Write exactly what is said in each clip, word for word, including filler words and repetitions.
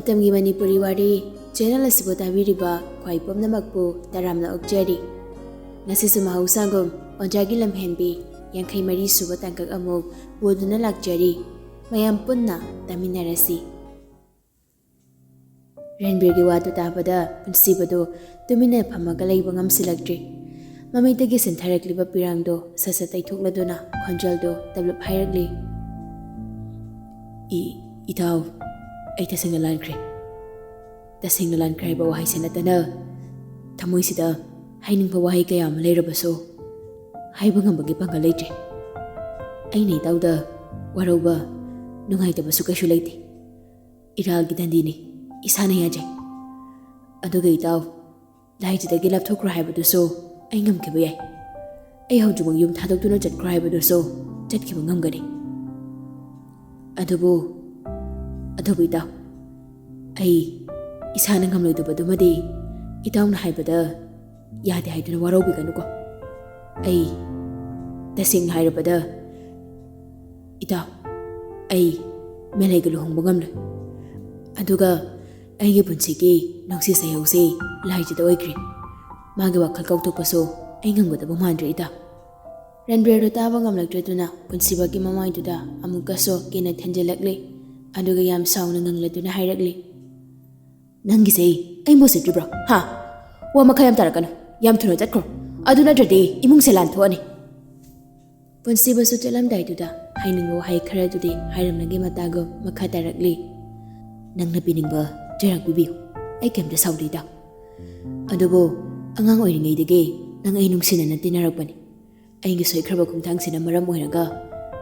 ꯃꯇꯝꯒꯤ ꯃꯅꯤꯄꯨꯔꯤ ꯋꯥꯔꯤ ꯆꯦꯅꯦꯜ ꯑꯁꯤꯕꯨ ꯇꯥꯕꯤꯔꯤꯕ ꯈ꯭ꯋꯥꯏ ꯄꯨꯝꯅꯃꯛꯄꯨ ꯇꯔꯥꯝꯅ ꯑꯣꯛꯆꯔꯤ꯫ ꯉꯁꯤꯁꯨ ꯃꯍꯧꯁꯥꯒꯨꯝ ꯑꯣꯖꯥꯒꯤ ꯂꯝꯍꯦꯟꯕꯤ ꯌꯥꯡꯈꯩ ꯃꯔꯤ ꯁꯨꯕ ꯇꯥꯡꯀꯛ ꯑꯃꯨꯛ ꯄꯨꯗꯨꯅ ꯂꯥꯛꯆꯔꯤ꯫ ꯃꯌꯥꯝ ꯄꯨꯟꯅ ꯇꯥꯃꯤꯟꯅꯔꯁꯤ꯫ ꯔꯟꯕꯤꯔꯒꯤ ꯋꯥꯗꯨ ꯇꯥꯕꯗ ꯄꯨꯟꯁꯤꯕꯗꯨ ꯇꯨꯃꯤꯟꯅ ꯐꯝꯃꯒ ꯂꯩꯕ ꯉꯝꯁꯤꯜꯂꯛꯇ꯭ꯔꯦ꯫ ꯃꯃꯤꯠꯇꯒꯤ ꯁꯤꯟꯊꯔꯛꯂꯤꯕ ꯄꯤꯔꯥꯡꯗꯣ ꯁꯠ ꯁꯠ ꯇꯩꯊꯣꯛꯂꯗꯨꯅ ꯈꯣꯟꯖꯦꯜꯗꯣ ꯇꯞꯂꯞ ꯍꯥꯏꯔꯛꯂꯤ꯫ "ꯏ-, ꯏꯇꯥꯎ, ꯑꯩ ꯇꯁꯦꯡꯅ ꯂꯥꯟꯈ꯭ꯔꯦ꯫ ꯇꯁꯦꯡꯅ ꯂꯥꯟꯈ꯭ꯔꯦ ꯍꯥꯏꯕ ꯋꯥꯍꯩꯁꯤ ꯅꯠꯇꯅ ꯊꯃꯣꯏꯁꯤꯗ ꯍꯥꯏꯅꯤꯡꯕ ꯋꯥꯍꯩ ꯀꯌꯥ ꯑꯃ ꯂꯩꯔꯕꯁꯨ ꯍꯥꯏꯕ ꯉꯝꯕꯒꯤ ꯄꯥꯡꯒꯜ ꯂꯩꯇ꯭ꯔꯦ꯫ ꯑꯩꯅ ꯏꯇꯥꯎꯗ ꯋꯥꯔꯧꯕ, ꯅꯨꯡꯉꯥꯏꯇꯕꯁꯨ ꯀꯩꯁꯨ ꯂꯩꯇꯦ꯫ ꯏꯔꯥꯜꯒꯤ ꯗꯟꯗꯤꯅꯤ, ꯏꯁꯥꯅ ꯌꯥꯖꯩ꯫ ꯑꯗꯨꯒ ꯏꯇꯥꯎ, ꯂꯥꯏꯖꯗꯒꯤ ꯂꯥꯞꯊꯣꯛꯈ꯭ꯔꯣ ꯍꯥꯏꯕꯗꯨꯁꯨ ꯑꯩ ꯉꯝꯈꯤꯕ ꯌꯥꯏ꯫ ꯑꯩ ꯍꯧꯖꯤꯛꯃꯛ ꯌꯨꯝ ꯊꯥꯗꯣꯛꯇꯨꯅ ꯆꯠꯈ꯭ꯔꯣ ꯍꯥꯏꯕꯗꯨꯁꯨ ꯆꯠꯈꯤꯕ ꯉꯝꯒꯅꯤ꯫ ꯑꯗꯨꯕꯨ, ꯑꯗꯨꯕꯨ ꯏꯇꯥꯎ, ꯑꯩ ꯏꯁꯥꯅ ꯉꯝꯂꯣꯏꯗꯕꯗꯨꯃꯗꯤ ꯏꯇꯥꯎꯅ ꯍꯥꯏꯕꯗ ꯌꯥꯗꯦ ꯍꯥꯏꯗꯨꯅ ꯋꯥꯔꯧꯕꯤꯒꯅꯨꯀꯣ꯫ ꯑꯩ, ꯇꯁꯦꯡꯅ ꯍꯥꯏꯔꯕꯗ, ꯏꯇꯥꯎ, ꯑꯩ ꯃꯦꯂꯩꯒ ꯂꯨꯍꯣꯡꯕ ꯉꯝꯂꯣꯏ꯫ ꯑꯗꯨꯒ ꯑꯩꯒꯤ ꯄꯨꯟꯁꯤꯒꯤ ꯅꯨꯡꯁꯤ ꯁꯩꯍꯧꯁꯤ ꯂꯥꯏꯖꯗ ꯑꯣꯏꯈ꯭ꯔꯦ꯫ ꯃꯥꯒꯤ ꯋꯥꯈꯜ ꯀꯥꯎꯊꯣꯛꯄꯁꯨ ꯑꯩ ꯉꯝꯒꯗꯕ ꯃꯥꯟꯗ꯭ꯔꯦ ꯏꯇꯥꯎ꯫" ꯔꯟꯕꯤꯔꯗꯨ ꯇꯥꯕ ꯉꯝꯂꯛꯇ꯭ꯔꯗꯨꯅ ꯄꯨꯟꯁꯤꯕꯒꯤ ꯃꯃꯥꯏꯗꯨꯗ ꯑꯃꯨꯛꯀꯁꯨ ꯀꯤꯅ ꯊꯦꯟꯖꯤꯜꯂꯛꯂꯤ꯫ ꯑꯗꯨꯒ ꯌꯥꯝ ꯁꯥꯎꯅ ꯉꯪꯂꯗꯨꯅ ꯍꯥꯏꯔꯛꯂꯤ꯫ "ꯅꯪꯒꯤꯁꯦ ꯑꯩ ꯃꯣꯠꯁꯤꯠꯇ꯭ꯔꯤꯕ꯭ꯔꯣ? ꯍꯥ? ꯋꯥ ꯃꯈꯥ ꯌꯥꯝ ꯇꯥꯔꯛꯀꯅꯨ꯫ ꯌꯥꯝ ꯊꯨꯅ ꯆꯠꯈ꯭ꯔꯣ꯫ ꯑꯗꯨ ꯅꯠꯇ꯭ꯔꯗꯤ ꯏꯃꯨꯡꯁꯦ ꯂꯥꯟ ꯊꯣꯛꯑꯅꯤ꯫" ꯄꯨꯟꯁꯤꯕꯁꯨ ꯆꯠꯂꯝꯗꯥꯏꯗꯨꯗ ꯍꯥꯏꯅꯤꯡꯕ ꯋꯥꯍꯩ ꯈꯔꯗꯨꯗꯤ ꯍꯥꯏꯔꯝꯂꯒꯦ ꯃꯇꯥꯒꯨꯝ ꯃꯈꯥ ꯇꯥꯔꯛꯂꯤ꯫ "ꯅꯪꯅ ꯄꯤꯅꯤꯡꯕ ꯆꯩꯔꯥꯛ ꯄꯤꯕꯤꯌꯨ꯫ ꯑꯩ ꯀꯩꯝꯇ ꯁꯥꯎꯗꯦ ꯏꯇꯥꯎ꯫ ꯑꯗꯨꯕꯨ ꯑꯉꯥꯡ ꯑꯣꯏꯔꯤꯉꯩꯗꯒꯤ ꯅꯪ ꯑꯩ ꯅꯨꯡꯁꯤꯅꯅ ꯇꯤꯟꯅꯔꯛꯄꯅꯤ꯫ ꯑꯩꯒꯤ ꯁꯣꯏꯈ꯭ꯔꯕ ꯈꯣꯡꯊꯥꯡꯁꯤꯅ ꯃꯔꯝ ꯑꯣꯏꯔꯒ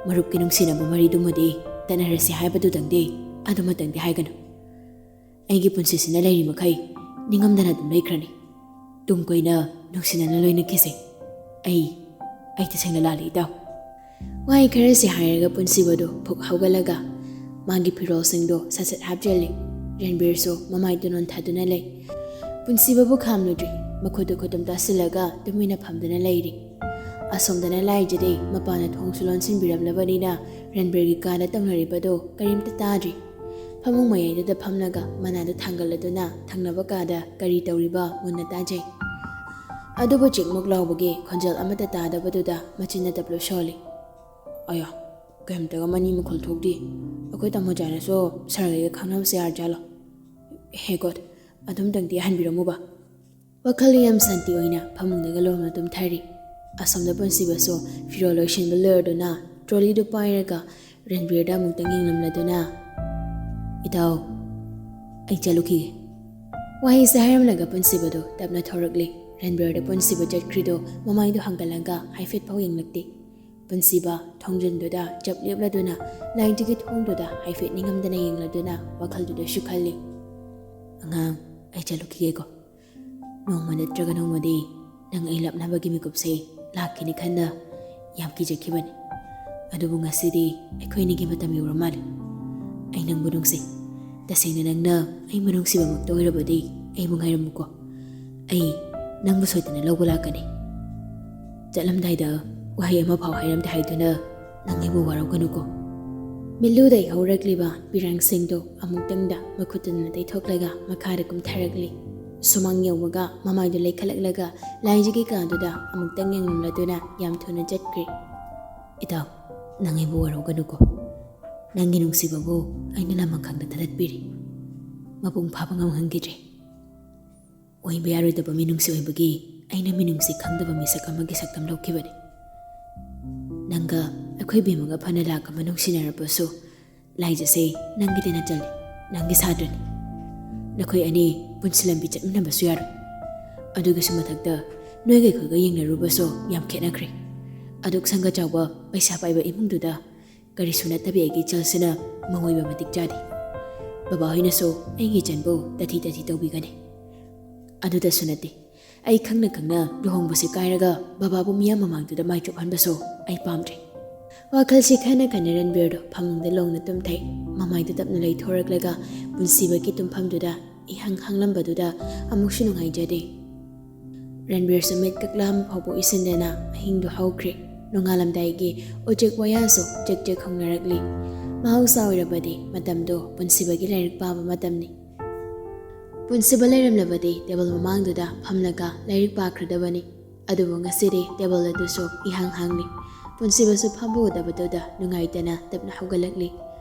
ꯃꯔꯨꯞꯀꯤ ꯅꯨꯡꯁꯤꯅꯕ ꯃꯔꯤꯗꯨꯃꯗꯤ ꯇꯠꯅꯔꯁꯤ ꯍꯥꯏꯕꯗꯨꯗꯪꯗꯤ ꯑꯗꯨꯃꯇꯪꯗꯤ ꯍꯥꯏꯒꯅꯨ꯫ ꯑꯩꯒꯤ ꯄꯨꯟꯁꯤꯁꯤꯅ ꯂꯩꯔꯤ ꯃꯈꯩ ꯅꯤꯡꯉꯝꯗꯅ ꯑꯗꯨꯝ ꯂꯩꯈ꯭ꯔꯅꯤ꯫ ꯇꯨꯡ ꯀꯣꯏꯅ ꯅꯨꯡꯁꯤꯅꯅ ꯂꯣꯏꯅꯈꯤꯁꯦ꯫ ꯑꯩ, ꯑꯩ ꯇꯁꯦꯡꯅ ꯂꯥꯜꯂꯦ ꯏꯇꯥꯎ꯫" ꯋꯥꯍꯩ ꯈꯔꯁꯤ ꯍꯥꯏꯔꯒ ꯄꯨꯟꯁꯤꯕꯗꯨ ꯐꯨꯛ ꯍꯧꯒꯠꯂꯒ ꯃꯥꯒꯤ ꯐꯤꯔꯣꯜꯁꯤꯡꯗꯨ ꯁꯠ ꯁꯠ ꯍꯥꯞꯆꯤꯜꯂꯤ꯫ ꯔꯟꯕꯤꯔꯁꯨ ꯃꯃꯥꯏꯗꯨ ꯅꯣꯟꯊꯗꯨꯅ ꯂꯩ꯫ ꯄꯨꯟꯁꯤꯕꯕꯨ ꯈꯥꯝꯂꯨꯗ꯭ꯔꯤ꯫ ꯃꯈꯨꯠꯇꯨ ꯈꯨꯇꯨꯝ ꯇꯥꯁꯤꯜꯂꯒ ꯇꯨꯃꯤꯟꯅ ꯐꯝꯗꯨꯅ ꯂꯩꯔꯤ꯫ ꯑꯁꯣꯝꯗꯅ ꯂꯥꯏꯖꯗꯤ ꯃꯄꯥꯟꯅ ꯊꯣꯡꯁꯨ ꯂꯣꯟꯁꯤꯟꯕꯤꯔꯝꯂꯕꯅꯤꯅ ꯔꯟꯕꯤꯔꯒꯤ ꯀꯥꯗ ꯇꯧꯅꯔꯤꯕꯗꯨ ꯀꯔꯤꯝꯇ ꯇꯥꯗ꯭ꯔꯤ꯫ ꯐꯃꯨꯡ ꯃꯌꯥꯏꯗꯨꯗ ꯐꯝꯂꯒ ꯃꯅꯥꯗꯨ ꯊꯥꯡꯒꯠꯂꯗꯨꯅ ꯊꯪꯅꯕ ꯀꯥꯗ ꯀꯔꯤ ꯇꯧꯔꯤꯕ ꯃꯨꯟꯅ ꯇꯥꯖꯩ꯫ ꯑꯗꯨꯕꯨ ꯆꯤꯛꯃꯨꯛ ꯂꯥꯎꯕꯒꯤ ꯈꯣꯟꯖꯦꯜ ꯑꯃꯠꯇ ꯇꯥꯗꯕꯗꯨꯗ ꯃꯆꯤꯟꯅ ꯇꯞꯂꯨ ꯁꯣꯜꯂꯤ꯫ "ꯑꯌꯥ, ꯀꯩꯝꯇꯒ ꯃꯅꯤ ꯃꯈꯣꯜ ꯊꯣꯛꯇꯦ꯫ ꯑꯩꯈꯣꯏ ꯇꯥꯃꯣ ꯆꯥꯅꯁꯨ ꯁꯥꯔꯒꯩꯒ ꯈꯪꯅꯕꯁꯦ ꯌꯥꯔꯖꯥꯠꯂꯣ? ꯍꯦ ꯒꯣꯗ, ꯑꯗꯨꯝꯇꯪꯗꯤ ꯍꯟꯕꯤꯔꯝꯃꯨꯕ꯫" ꯋꯥꯈꯜ ꯌꯥꯝ ꯁꯥꯟꯇꯤ ꯑꯣꯏꯅ ꯐꯃꯨꯡꯗꯒ ꯂꯣꯡꯅ ꯇꯨꯝꯊꯔꯤ꯫ ꯑꯁꯣꯝꯗ ꯄꯨꯟꯁꯤꯕꯁꯨ ꯐꯤꯔꯣꯜ ꯂꯣꯏꯁꯤꯟꯕ ꯂꯣꯏꯔꯗꯨꯅ ꯇ꯭ꯔꯣꯂꯤꯗꯨ ꯄꯥꯏꯔꯒ ꯔꯟꯕꯤꯔꯗ ꯑꯃꯨꯛꯇꯪ ꯌꯦꯡꯂꯝꯂꯗꯨꯅ, "ꯏꯇꯥꯎ, ꯑꯩ ꯆꯠꯂꯨꯈꯤꯒꯦ꯫" ꯋꯥꯍꯩꯁꯦ ꯍꯥꯏꯔꯝꯂꯒ ꯄꯨꯟꯁꯤꯕꯗꯨ ꯇꯞꯅ ꯊꯣꯔꯛꯂꯤ꯫ ꯔꯟꯕꯤꯔꯗ ꯄꯨꯟꯁꯤꯕ ꯆꯠꯈ꯭ꯔꯤꯗꯨ ꯃꯃꯥꯏꯗꯨ ꯍꯪꯒꯠꯂꯒ ꯍꯥꯏꯐꯦꯠ ꯐꯥꯎ ꯌꯦꯡꯂꯛꯇꯦ꯫ ꯄꯨꯟꯁꯤꯕ ꯊꯣꯡꯖꯤꯟꯗꯨꯗ ꯆꯞ ꯂꯦꯞꯂꯗꯨꯅ ꯂꯥꯏꯟꯗꯨꯒꯤ ꯊꯣꯡꯗꯨꯗ ꯍꯥꯏꯐꯦꯠ ꯅꯤꯡꯉꯝꯗꯅ ꯌꯦꯡꯂꯗꯨꯅ ꯋꯥꯈꯜꯗꯨꯗꯁꯨ ꯈꯜꯂꯤ, "ꯑꯉꯥꯡ, ꯑꯩ ꯆꯠꯂꯨꯈꯤꯒꯦꯀꯣ꯫ ꯅꯣꯡꯃ ꯅꯠꯇ꯭ꯔꯒ ꯅꯣꯡꯃꯗꯤ ꯅꯪ ꯑꯩ ꯂꯥꯞꯅꯕꯒꯤ ꯃꯤꯀꯨꯞꯁꯦ ꯂꯥꯛꯈꯤꯅꯤ ꯈꯟꯅ ꯌꯥꯝ ꯀꯤꯖꯈꯤꯕꯅꯤ꯫ ꯑꯗꯨꯕꯨ ꯉꯁꯤꯗꯤ ꯑꯩꯈꯣꯏ ꯑꯅꯤꯒꯤ ꯃꯇꯝ ꯌꯧꯔ ꯃꯥꯜꯂꯦ꯫ ꯑꯩ ꯅꯪꯕꯨ ꯅꯨꯡꯁꯤ꯫ ꯇꯁꯦꯡꯅ ꯅꯪꯅ ꯑꯩꯕꯨ ꯅꯨꯡꯁꯤꯕꯃꯛꯇ ꯑꯣꯏꯔꯕꯗꯤ ꯑꯩꯕꯨ ꯉꯥꯏꯔꯝꯃꯨꯀꯣ꯫ ꯑꯩ ꯅꯪꯕꯨ ꯁꯣꯏꯗꯅ ꯂꯧꯕ ꯂꯥꯛꯀꯅꯤ꯫" ꯆꯠꯂꯝꯗꯥꯏꯗ ꯋꯥꯍꯩ ꯑꯃ ꯐꯥꯎ ꯍꯥꯏꯔꯝꯗꯦ ꯍꯥꯏꯗꯨꯅ ꯅꯪ ꯑꯩꯕꯨ ꯋꯥꯔꯧꯒꯅꯨꯀꯣ꯫ ꯃꯤꯠꯂꯨꯗꯩ ꯍꯧꯔꯛꯂꯤꯕ ꯄꯤꯔꯥꯡꯁꯤꯡꯗꯨ ꯑꯃꯨꯛꯇꯪꯗ ꯃꯈꯨꯠꯇꯨꯅ ꯇꯩꯊꯣꯛꯂꯒ ꯃꯈꯥꯗ ꯀꯨꯝꯊꯔꯛꯂꯤ꯫ ꯁꯨꯃꯥꯡ ꯌꯧꯕꯒ ꯃꯃꯥꯏꯗꯨ ꯂꯩꯈꯠꯂꯛꯂꯒ ꯂꯥꯏꯖꯒꯤ ꯀꯥꯗꯨꯗ ꯑꯃꯨꯛꯇꯪ ꯌꯦꯡꯂꯝꯂꯗꯨꯅ ꯌꯥꯝ ꯊꯨꯅ ꯆꯠꯈ꯭ꯔꯦ꯫ "ꯏꯇꯥꯎ, ꯅꯪ ꯑꯩꯕꯨ ꯋꯥꯔꯧꯒꯅꯨꯀꯣ꯫ ꯅꯪꯒꯤ ꯅꯨꯡꯁꯤꯕꯕꯨ ꯑꯩꯅ ꯂꯃꯟ ꯈꯪꯗ ꯊꯥꯗꯠꯄꯤꯔꯦ꯫ ꯃꯄꯨꯡ ꯐꯥꯕ ꯉꯝꯍꯟꯈꯤꯗ꯭ꯔꯦ꯫ ꯑꯣꯏꯕ ꯌꯥꯔꯣꯏꯗꯕ ꯃꯤꯅꯨꯡꯁꯤ ꯑꯣꯏꯕꯒꯤ ꯑꯩꯅ ꯃꯤꯅꯨꯡꯁꯤ ꯈꯪꯗꯕ ꯃꯤꯁꯛ ꯑꯃꯒꯤ ꯁꯛꯇꯝ ꯂꯧꯈꯤꯕꯅꯤ꯫ ꯅꯪꯒ ꯑꯩꯈꯣꯏ ꯕꯦꯝꯃꯒ ꯐꯅ ꯂꯥꯛ ꯑꯃ ꯅꯨꯡꯁꯤꯅꯔꯕꯁꯨ, ꯂꯥꯏꯖꯁꯦ ꯅꯪꯒꯤꯗꯤ ꯅꯆꯜꯅꯤ, ꯅꯪꯒꯤ ꯁꯥꯇ꯭ꯔꯅꯤ꯫ ꯅꯈꯣꯏ ꯑꯅꯤ ꯄꯨꯟꯁꯤ ꯂꯝꯕꯤ ꯆꯠꯃꯤꯟꯅꯕꯁꯨ ꯌꯥꯔꯣꯏ꯫ ꯑꯗꯨꯒꯤꯁꯨ ꯃꯊꯛꯇ ꯅꯣꯏꯒ ꯑꯩꯈꯣꯏꯒ ꯌꯦꯡꯅꯔꯨꯕꯁꯨ ꯌꯥꯝ ꯈꯦꯠꯅꯈ꯭ꯔꯦ꯫ ꯑꯗꯨꯛ ꯁꯪꯒ ꯆꯥꯎꯕ ꯄꯩꯁꯥ ꯄꯥꯏꯕ ꯏꯃꯨꯡꯗꯨꯗ ꯀꯔꯤꯁꯨ ꯅꯠꯇꯕꯤ ꯑꯩꯒꯤ ꯏꯆꯜꯁꯤꯅ ꯃꯉꯣꯏꯕ ꯃꯇꯤꯛ ꯆꯥꯗꯦ꯫ ꯕꯕꯥ ꯍꯣꯏꯅꯁꯨ ꯑꯩꯒꯤ ꯏꯆꯟꯕꯨ ꯇꯥꯊꯤ ꯇꯥꯊꯤ ꯇꯧꯕꯤꯒꯅꯤ꯫ ꯑꯗꯨꯗꯁꯨ ꯅꯠꯇꯦ, ꯑꯩ ꯈꯪꯅ ꯈꯪꯅ ꯂꯨꯍꯣꯡꯕꯁꯦ ꯀꯥꯏꯔꯒ ꯕꯕꯥꯕꯨ ꯃꯤꯌꯥꯝ ꯃꯃꯥꯡꯗꯨꯗ ꯃꯥꯏ ꯆꯣꯞꯍꯟꯕꯁꯨ ꯑꯩ ꯄꯥꯝꯗ꯭ꯔꯦ꯫" ꯋꯥꯈꯜꯁꯤ ꯈꯟꯅ ꯈꯟꯅ ꯔꯟꯕꯤꯔꯗꯣ ꯐꯃꯨꯡꯗ ꯂꯣꯡꯅ ꯇꯨꯝꯊꯩ꯫ ꯃꯃꯥꯏꯗꯨ ꯇꯞꯅ ꯂꯩꯊꯣꯔꯛꯂꯒ ꯄꯨꯟꯁꯤꯕꯒꯤ ꯇꯨꯝꯐꯝꯗꯨꯗ ꯏꯍꯪ ꯍꯪꯂꯝꯕꯗꯨꯗ ꯑꯃꯨꯛꯁꯨ ꯅꯨꯡꯉꯥꯏꯖꯗꯦ꯫ ꯔꯟꯕꯤꯔꯁꯨ ꯃꯤꯠ ꯀꯛꯂꯥ ꯑꯃ ꯐꯥꯎꯕ ꯎꯏꯁꯤꯟꯗꯅ ꯑꯍꯤꯡꯗꯨ ꯍꯧꯈ꯭ꯔꯦ꯫ ꯅꯣꯡꯉꯥꯜꯂꯝꯗꯥꯏꯒꯤ ꯎꯆꯦꯛ ꯋꯥꯌꯥꯁꯨ ꯆꯦꯛ ꯆꯦꯛ ꯈꯣꯡꯅꯔꯛꯂꯤ꯫ ꯃꯍꯧꯁꯥ ꯑꯣꯏꯔꯕꯗꯤ ꯃꯇꯝꯗꯣ ꯄꯨꯟꯁꯤꯕꯒꯤ ꯂꯥꯏꯔꯤꯛ ꯄꯥꯕ ꯃꯇꯝꯅꯤ꯫ ꯄꯨꯟꯁꯤꯕ ꯂꯩꯔꯝꯂꯕꯗꯤ ꯇꯦꯕꯜ ꯃꯃꯥꯡꯗꯨꯗ ꯐꯝꯂꯒ ꯂꯥꯏꯔꯤꯛ ꯄꯥꯈ꯭ꯔꯗꯕꯅꯤ꯫ ꯑꯗꯨꯕꯨ ꯉꯁꯤꯗꯤ ꯇꯦꯕꯜ ꯑꯗꯨꯁꯨ ꯏꯍꯥꯡ ꯍꯥꯡꯂꯤ꯫ ꯄꯨꯟꯁꯤꯕꯁꯨ ꯐꯝꯕ ꯎꯗꯕꯗꯨꯗ ꯅꯨꯡꯉꯥꯏꯇꯅ ꯇꯞꯅ ꯍꯧꯒꯠꯂꯛꯂꯤ꯫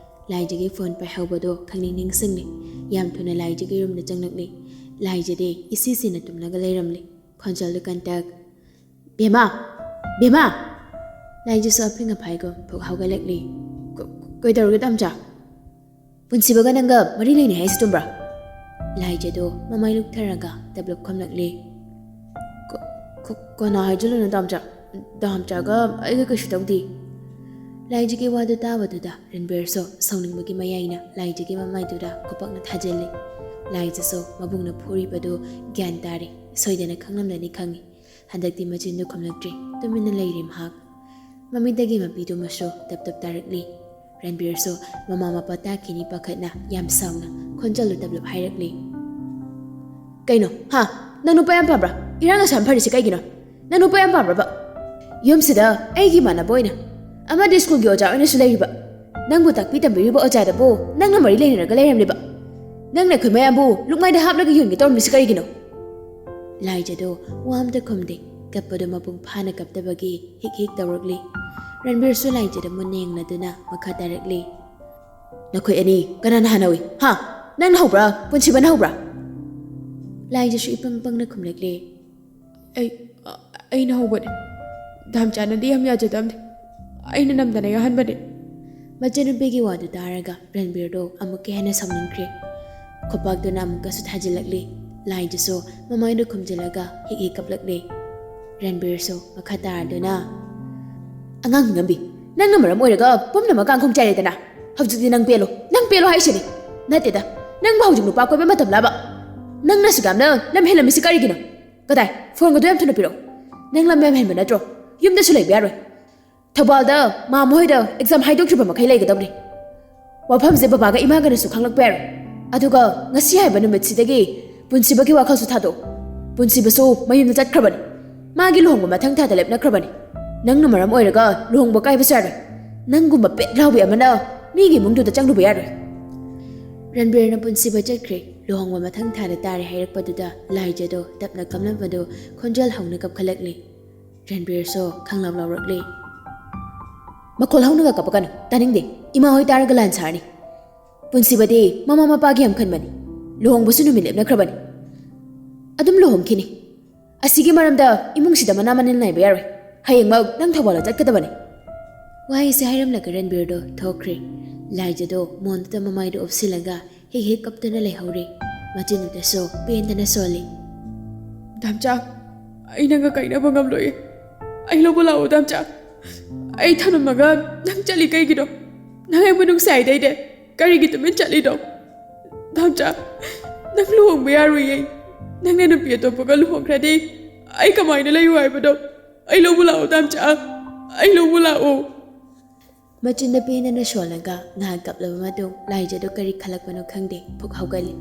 ꯂꯥꯏꯖꯒꯤ ꯐꯣꯟ ꯄꯥꯏꯍꯧꯕꯗꯣ ꯈꯪꯅꯤꯡ ꯅꯤꯡꯁꯤꯡꯂꯤ꯫ ꯌꯥꯝ ꯊꯨꯅ ꯂꯥꯏꯖꯒꯤ ꯔꯨꯝꯗ ꯆꯪꯂꯛꯂꯤ꯫ ꯂꯥꯏꯖꯗꯤ ꯏꯁꯤ ꯁꯤꯅ ꯇꯨꯝꯂꯒ ꯂꯩꯔꯝꯂꯤ꯫ ꯈꯣꯟꯖꯦꯜꯗꯨ ꯀꯟꯇꯛ꯫ "ꯕꯦꯝꯃ! ꯕꯦꯝꯃ!" ꯂꯥꯏꯖꯁꯨ ꯑꯐꯤꯡ ꯑꯐꯥꯏꯒꯨꯝ ꯐꯨꯛ ꯍꯧꯒꯠꯂꯛꯂꯤ꯫ "ꯀ-, ꯀꯩꯗꯧꯔꯒꯦ ꯇꯥꯝꯆꯥ? ꯄꯨꯟꯁꯤꯕꯒ ꯅꯪꯒ ꯃꯔꯤ ꯂꯩꯅꯩ ꯍꯥꯏꯁꯤ ꯆꯨꯝꯕ꯭ꯔꯥ?" ꯂꯥꯏꯖꯗꯨ ꯃꯃꯥꯏ ꯂꯨꯛꯊꯔꯒ ꯇꯞꯂꯞ ꯈꯨꯝꯂꯛꯂꯤ꯫ "ꯀ-, ꯀ-, ꯀꯅꯥ ꯍꯥꯏꯖꯤꯜꯂꯨꯅꯣ ꯇꯥꯝꯆꯥ? ꯇꯥꯝꯆꯥꯒ ꯑꯩꯒ ꯀꯩꯁꯨ ꯇꯧꯗꯦ꯫" ꯂꯥꯏꯖꯒꯤ ꯋꯥꯗꯨ ꯇꯥꯕꯗꯨꯗ ꯔꯟꯕꯤꯔꯁꯨ ꯁꯥꯎꯅꯤꯡꯕꯒꯤ ꯃꯌꯥꯏꯅ ꯂꯥꯏꯖꯒꯤ ꯃꯃꯥꯏꯗꯨꯗ ꯈꯨꯄꯥꯛꯅ ꯊꯥꯖꯤꯜꯂꯤ꯫ ꯂꯥꯏꯖꯁꯨ ꯃꯕꯨꯡꯅ ꯐꯨꯔꯤꯕꯗꯨ ꯒ꯭ꯌꯥꯟ ꯇꯥꯔꯦ꯫ ꯁꯣꯏꯗꯅ ꯈꯪꯂꯝꯂꯅꯤ ꯈꯪꯏ꯫ ꯍꯟꯗꯛꯇꯤ ꯃꯆꯤꯟꯗꯨ ꯈꯨꯝꯂꯛꯇ꯭ꯔꯤ꯫ ꯇꯨꯃꯤꯟꯅ ꯂꯩꯔꯤ ꯃꯍꯥꯛ꯫ ꯃꯃꯤꯠꯇꯒꯤ ꯃꯄꯤꯗꯨꯃꯁꯨ ꯇꯞ ꯇꯞ ꯇꯥꯔꯛꯂꯤ꯫ ꯔꯟꯕꯤꯔꯁꯨ ꯃꯃꯥ ꯃꯄꯥ ꯇꯥꯈꯤꯅꯤ ꯄꯥꯈꯠꯅ ꯌꯥꯝ ꯁꯥꯎꯅ ꯈꯣꯟꯖꯦꯜꯗꯨ ꯇꯞꯂꯞ ꯍꯥꯏꯔꯛꯂꯤ꯫ "ꯀꯩꯅꯣ? ꯍꯥ? ꯅꯪ ꯅꯨꯄꯥ ꯌꯥꯝ ꯄꯥꯝꯕ꯭ꯔꯥ? ꯏꯔꯥꯡ ꯑꯁꯨꯛ ꯌꯥꯝ ꯐꯔꯤꯁꯤ ꯀꯩꯒꯤꯅꯣ? ꯅꯪ ꯅꯨꯄꯥ ꯌꯥꯝ ꯄꯥꯝꯕ꯭ꯔꯕ? ꯌꯨꯝꯁꯤꯗ ꯑꯩꯒꯤ ꯏꯃꯥꯟꯅꯕ ꯑꯣꯏꯅ ꯑꯃꯗꯤ ꯁ꯭ꯀꯨꯜꯒꯤ ꯑꯣꯖꯥ ꯑꯣꯏꯅꯁꯨ ꯂꯩꯔꯤꯕ ꯅꯪꯕꯨ ꯇꯥꯛꯄꯤ ꯇꯝꯕꯤꯔꯤꯕ ꯑꯣꯖꯥꯗꯕꯨ ꯅꯪꯅ ꯃꯔꯤ ꯂꯩꯅꯔꯒ ꯂꯩꯔꯝꯂꯤꯕ? ꯅꯪꯅ ꯑꯩꯈꯣꯏ ꯃꯌꯥꯝꯕꯨ ꯂꯨꯛꯃꯥꯏꯗ ꯍꯥꯞꯂꯒ ꯌꯣꯟꯒꯦ ꯇꯧꯔꯝꯃꯤꯁꯤ ꯀꯔꯤꯒꯤꯅꯣ?" ꯂꯥꯏꯖꯗꯨ ꯋꯥ ꯑꯝꯇ ꯈꯨꯝꯗꯦ꯫ ꯀꯞꯄꯗꯨ ꯃꯄꯨꯡ ꯐꯥꯅ ꯀꯞꯇꯕꯒꯤ ꯍꯤꯛ ꯍꯤꯛ ꯇꯧꯔꯛꯂꯤ꯫ ꯔꯟꯕꯤꯔꯁꯨ ꯂꯥꯏꯖꯗ ꯃꯨꯟꯅ ꯌꯦꯡꯂꯗꯨꯅ ꯃꯈꯥ ꯇꯥꯔꯛꯂꯤ꯫ "ꯅꯈꯣꯏ ꯑꯅꯤ ꯀꯅꯥꯅ ꯍꯥꯟꯅ ꯍꯧꯏ? ꯍꯥ? ꯅꯪꯅ ꯍꯧꯕ꯭ꯔꯥ? ꯄꯨꯟꯁꯤꯕꯅ ꯍꯧꯕ꯭ꯔꯥ?" ꯂꯥꯏꯖꯁꯨ ꯏꯄꯪ ꯄꯪꯅ ꯈꯨꯝꯂꯛꯂꯤ꯫ "ꯑꯩ, ꯑꯩꯅ ꯍꯧꯕꯅꯦ꯫ ꯗꯥꯝꯆꯥꯅꯗꯤ ꯌꯥꯝ ꯌꯥꯖꯗꯕꯅꯦ꯫ ꯑꯩꯅ ꯅꯝꯗꯅ ꯌꯥꯍꯟꯕꯅꯦ꯫" ꯃꯆꯟꯅꯨꯄꯤꯒꯤ ꯋꯥꯗꯨ ꯇꯥꯔꯒ ꯔꯟꯕꯤꯔꯗꯨ ꯑꯃꯨꯛꯀ ꯍꯦꯟꯅ ꯁꯥꯎꯅꯤꯡꯈ꯭ꯔꯦ꯫ ꯈꯨꯄꯥꯛꯇꯨꯅ ꯑꯃꯨꯛꯀꯁꯨ ꯊꯥꯖꯤꯜꯂꯛꯂꯤ꯫ ꯂꯥꯏꯖꯁꯨ ꯃꯃꯥꯏꯗꯨ ꯈꯨꯝꯖꯤꯜꯂꯒ ꯍꯤꯛ ꯍꯤꯛ ꯀꯞꯂꯛꯂꯤ꯫ ꯔꯟꯕꯤꯔꯁꯨ ꯃꯈꯥ ꯇꯥꯔꯗꯨꯅ, "ꯑꯉꯥꯡ ꯅꯤꯡꯉꯝꯕꯤ, ꯅꯪꯅ ꯃꯔꯝ ꯑꯣꯏꯔꯒ ꯄꯨꯝꯅꯃꯛ ꯀꯥꯡꯈꯣꯡ ꯆꯥꯏꯔꯦꯗꯅ꯫ ꯍꯧꯖꯤꯛꯇꯤ ꯅꯪ ꯄꯦꯜꯂꯣ, ꯅꯪ ꯄꯦꯜꯂꯣ ꯍꯥꯏꯁꯤꯅꯤ꯫ ꯅꯠꯇꯦꯗ, ꯅꯪꯕꯨ ꯍꯧꯖꯤꯛ ꯅꯨꯄꯥ ꯀꯣꯏꯕ ꯃꯇꯝꯂꯕ? ꯅꯪꯅ ꯑꯁꯨꯛ ꯌꯥꯝꯅ ꯂꯝ ꯍꯦꯜꯂꯝꯃꯤꯁꯤ ꯀꯔꯤꯒꯤꯅꯣ? ꯀꯗꯥꯏ? ꯐꯣꯟꯒꯗꯣ ꯌꯥꯝ ꯊꯨꯅ ꯄꯤꯔꯛꯑꯣ꯫ ꯅꯪ ꯂꯝ ꯌꯥꯝ ꯍꯦꯟꯕ ꯅꯠꯇ꯭ꯔꯣ? ꯌꯨꯝꯗꯁꯨ ꯂꯩꯕ ꯌꯥꯔꯣꯏ꯫ ꯊꯧꯕꯥꯜꯗ ꯃꯥꯝꯃ ꯍꯣꯏꯗ ꯑꯦꯛꯖꯥꯝ ꯍꯥꯏꯗꯣꯛꯈꯤꯕ ꯃꯈꯩ ꯂꯩꯒꯗꯕꯅꯤ꯫ ꯋꯥꯐꯝꯁꯦ ꯕꯕꯥꯒ ꯏꯃꯥꯒꯅꯁꯨ ꯈꯪꯂꯛꯄ ꯌꯥꯔꯣꯏ꯫ ꯑꯗꯨꯒ ꯉꯁꯤ ꯍꯥꯏꯕ ꯅꯨꯃꯤꯠꯁꯤꯗꯒꯤ ꯄꯨꯟꯁꯤꯕꯒꯤ ꯋꯥꯈꯜꯁꯨ ꯊꯥꯗꯣꯛꯑꯣ꯫ ꯄꯨꯟꯁꯤꯕꯁꯨ ꯃꯌꯨꯝꯗ ꯆꯠꯈ꯭ꯔꯕꯅꯤ꯫ ꯃꯥꯒꯤ ꯂꯨꯍꯣꯡꯕ ꯃꯊꯪ ꯊꯥꯗ ꯂꯦꯞꯅꯈ꯭ꯔꯕꯅꯤ꯫ ꯅꯪꯅ ꯃꯔꯝ ꯑꯣꯏꯔꯒ ꯂꯨꯍꯣꯡꯕ ꯀꯥꯏꯕꯁꯨ ꯌꯥꯔꯣꯏ꯫ ꯅꯪꯒꯨꯝꯕ ꯄꯦꯠ ꯂꯥꯎꯕꯤ ꯑꯃꯅ ꯃꯤꯒꯤ ꯏꯃꯨꯡꯗꯨꯗ ꯆꯪꯂꯨꯕ ꯌꯥꯔꯣꯏ꯫ ꯔꯟꯕꯤꯔꯅ ꯄꯨꯟꯁꯤꯕ ꯆꯠꯈ꯭ꯔꯦ꯫ ꯂꯨꯍꯣꯡꯕ ꯃꯊꯪ ꯊꯥꯗ ꯇꯥꯔꯦ ꯍꯥꯏꯔꯛꯄꯗꯨꯗ ꯂꯥꯏꯖꯗꯣ ꯇꯞꯅ ꯀꯝꯂꯝꯕꯗꯨ ꯈꯣꯟꯖꯦꯜ ꯍꯧꯅ ꯀꯞꯈꯠꯂꯛꯂꯤ꯫ ꯔꯟꯕꯤꯔꯁꯨ ꯈꯪꯂꯥꯎ ꯂꯥꯎꯔꯛꯂꯤ꯫ ꯃꯈꯣꯜ ꯍꯧꯅꯒ ꯀꯞꯄꯛꯀꯅꯨ, ꯇꯥꯅꯤꯡꯗꯦ꯫ ꯏꯃꯥ ꯍꯣꯏ ꯇꯥꯔꯒ ꯂꯥꯟ ꯁꯥꯔꯅꯤ꯫ ꯄꯨꯟꯁꯤꯕꯗꯤ ꯃꯃꯥ ꯃꯄꯥꯒꯤ ꯌꯥꯝ ꯈꯟꯕꯅꯤ꯫ ꯂꯨꯍꯣꯡꯕꯁꯨ ꯅꯨꯃꯤꯠ ꯂꯦꯞꯅꯈ꯭ꯔꯕꯅꯤ꯫ ꯑꯗꯨꯝ ꯂꯨꯍꯣꯡꯈꯤꯅꯤ꯫ ꯑꯁꯤꯒꯤ ꯃꯔꯝꯗ ꯏꯃꯨꯡꯁꯤꯗ ꯃꯅꯥ ꯃꯅꯤꯜ ꯅꯥꯏꯕ ꯌꯥꯔꯣꯏ꯫ ꯍꯌꯦꯡꯃꯛ ꯅꯪ ꯊꯧꯕꯥꯜꯗ ꯆꯠꯀꯗꯕꯅꯤ꯫ ꯋꯥꯍꯩꯁꯦ ꯍꯥꯏꯔꯝꯂꯒ ꯔꯟꯕꯤꯔꯗꯣ ꯊꯣꯛꯈ꯭ꯔꯦ꯫ ꯂꯥꯏꯖꯗꯣ ꯃꯣꯟꯗꯨꯗ ꯃꯃꯥꯏꯗꯨ ꯎꯞꯁꯤꯜꯂꯒ ꯍꯦꯛ ꯍꯦꯛ ꯀꯞꯇꯨꯅ ꯂꯩꯍꯧꯔꯦ꯫ ꯃꯆꯤꯟꯗꯨꯗꯁꯨ ꯄꯦꯟꯗꯅ ꯁꯣꯜꯂꯤ꯫ ꯗꯥꯝꯆꯥ, ꯑꯩ ꯅꯪꯒ ꯀꯥꯏꯅꯕ ꯉꯝꯂꯣꯏꯌꯦ꯫ ꯑꯩ ꯂꯧꯕ ꯂꯥꯛꯑꯣ ꯗꯥꯝꯆꯥ꯫ ꯑꯩ ꯊꯅꯝꯃꯒ ꯅꯪ ꯆꯠꯂꯤ ꯀꯩꯒꯤꯅꯣ? ꯅꯪ ꯑꯩꯕꯨ ꯅꯨꯡꯁꯤ ꯍꯥꯏꯗꯥꯏꯅꯦ? ꯀꯔꯤꯒꯤ ꯇꯨꯃꯤꯟ ꯆꯠꯂꯤꯅꯣ? ꯗꯥꯝꯆꯥ, ꯅꯪ ꯂꯨꯍꯣꯡꯕ ꯌꯥꯔꯣꯏꯌꯦ꯫ ꯅꯪꯅ ꯅꯨꯄꯤ ꯑꯇꯣꯞꯄꯒ ꯂꯨꯍꯣꯡꯈ꯭ꯔꯗꯤ ꯑꯩ ꯀꯃꯥꯏꯅ ꯂꯩꯌꯨ ꯍꯥꯏꯕꯅꯣ? ꯑꯩ ꯂꯧꯕ ꯂꯥꯛꯑꯣ ꯗꯥꯝꯆꯥ꯫ ꯑꯩ ꯂꯧꯕ ꯂꯥꯛꯑꯣ꯫ ꯃꯆꯤꯟꯗ ꯄꯦꯟꯗꯅ ꯁꯣꯜꯂꯒ ꯉꯥꯏꯍꯥꯛ ꯀꯞꯂꯕ ꯃꯇꯨꯡ ꯂꯥꯏꯖꯗꯨ ꯀꯔꯤ ꯈꯜꯂꯛꯄꯅꯣ ꯈꯪꯗꯦ, ꯐꯨꯛ ꯍꯧꯒꯠꯂꯤ꯫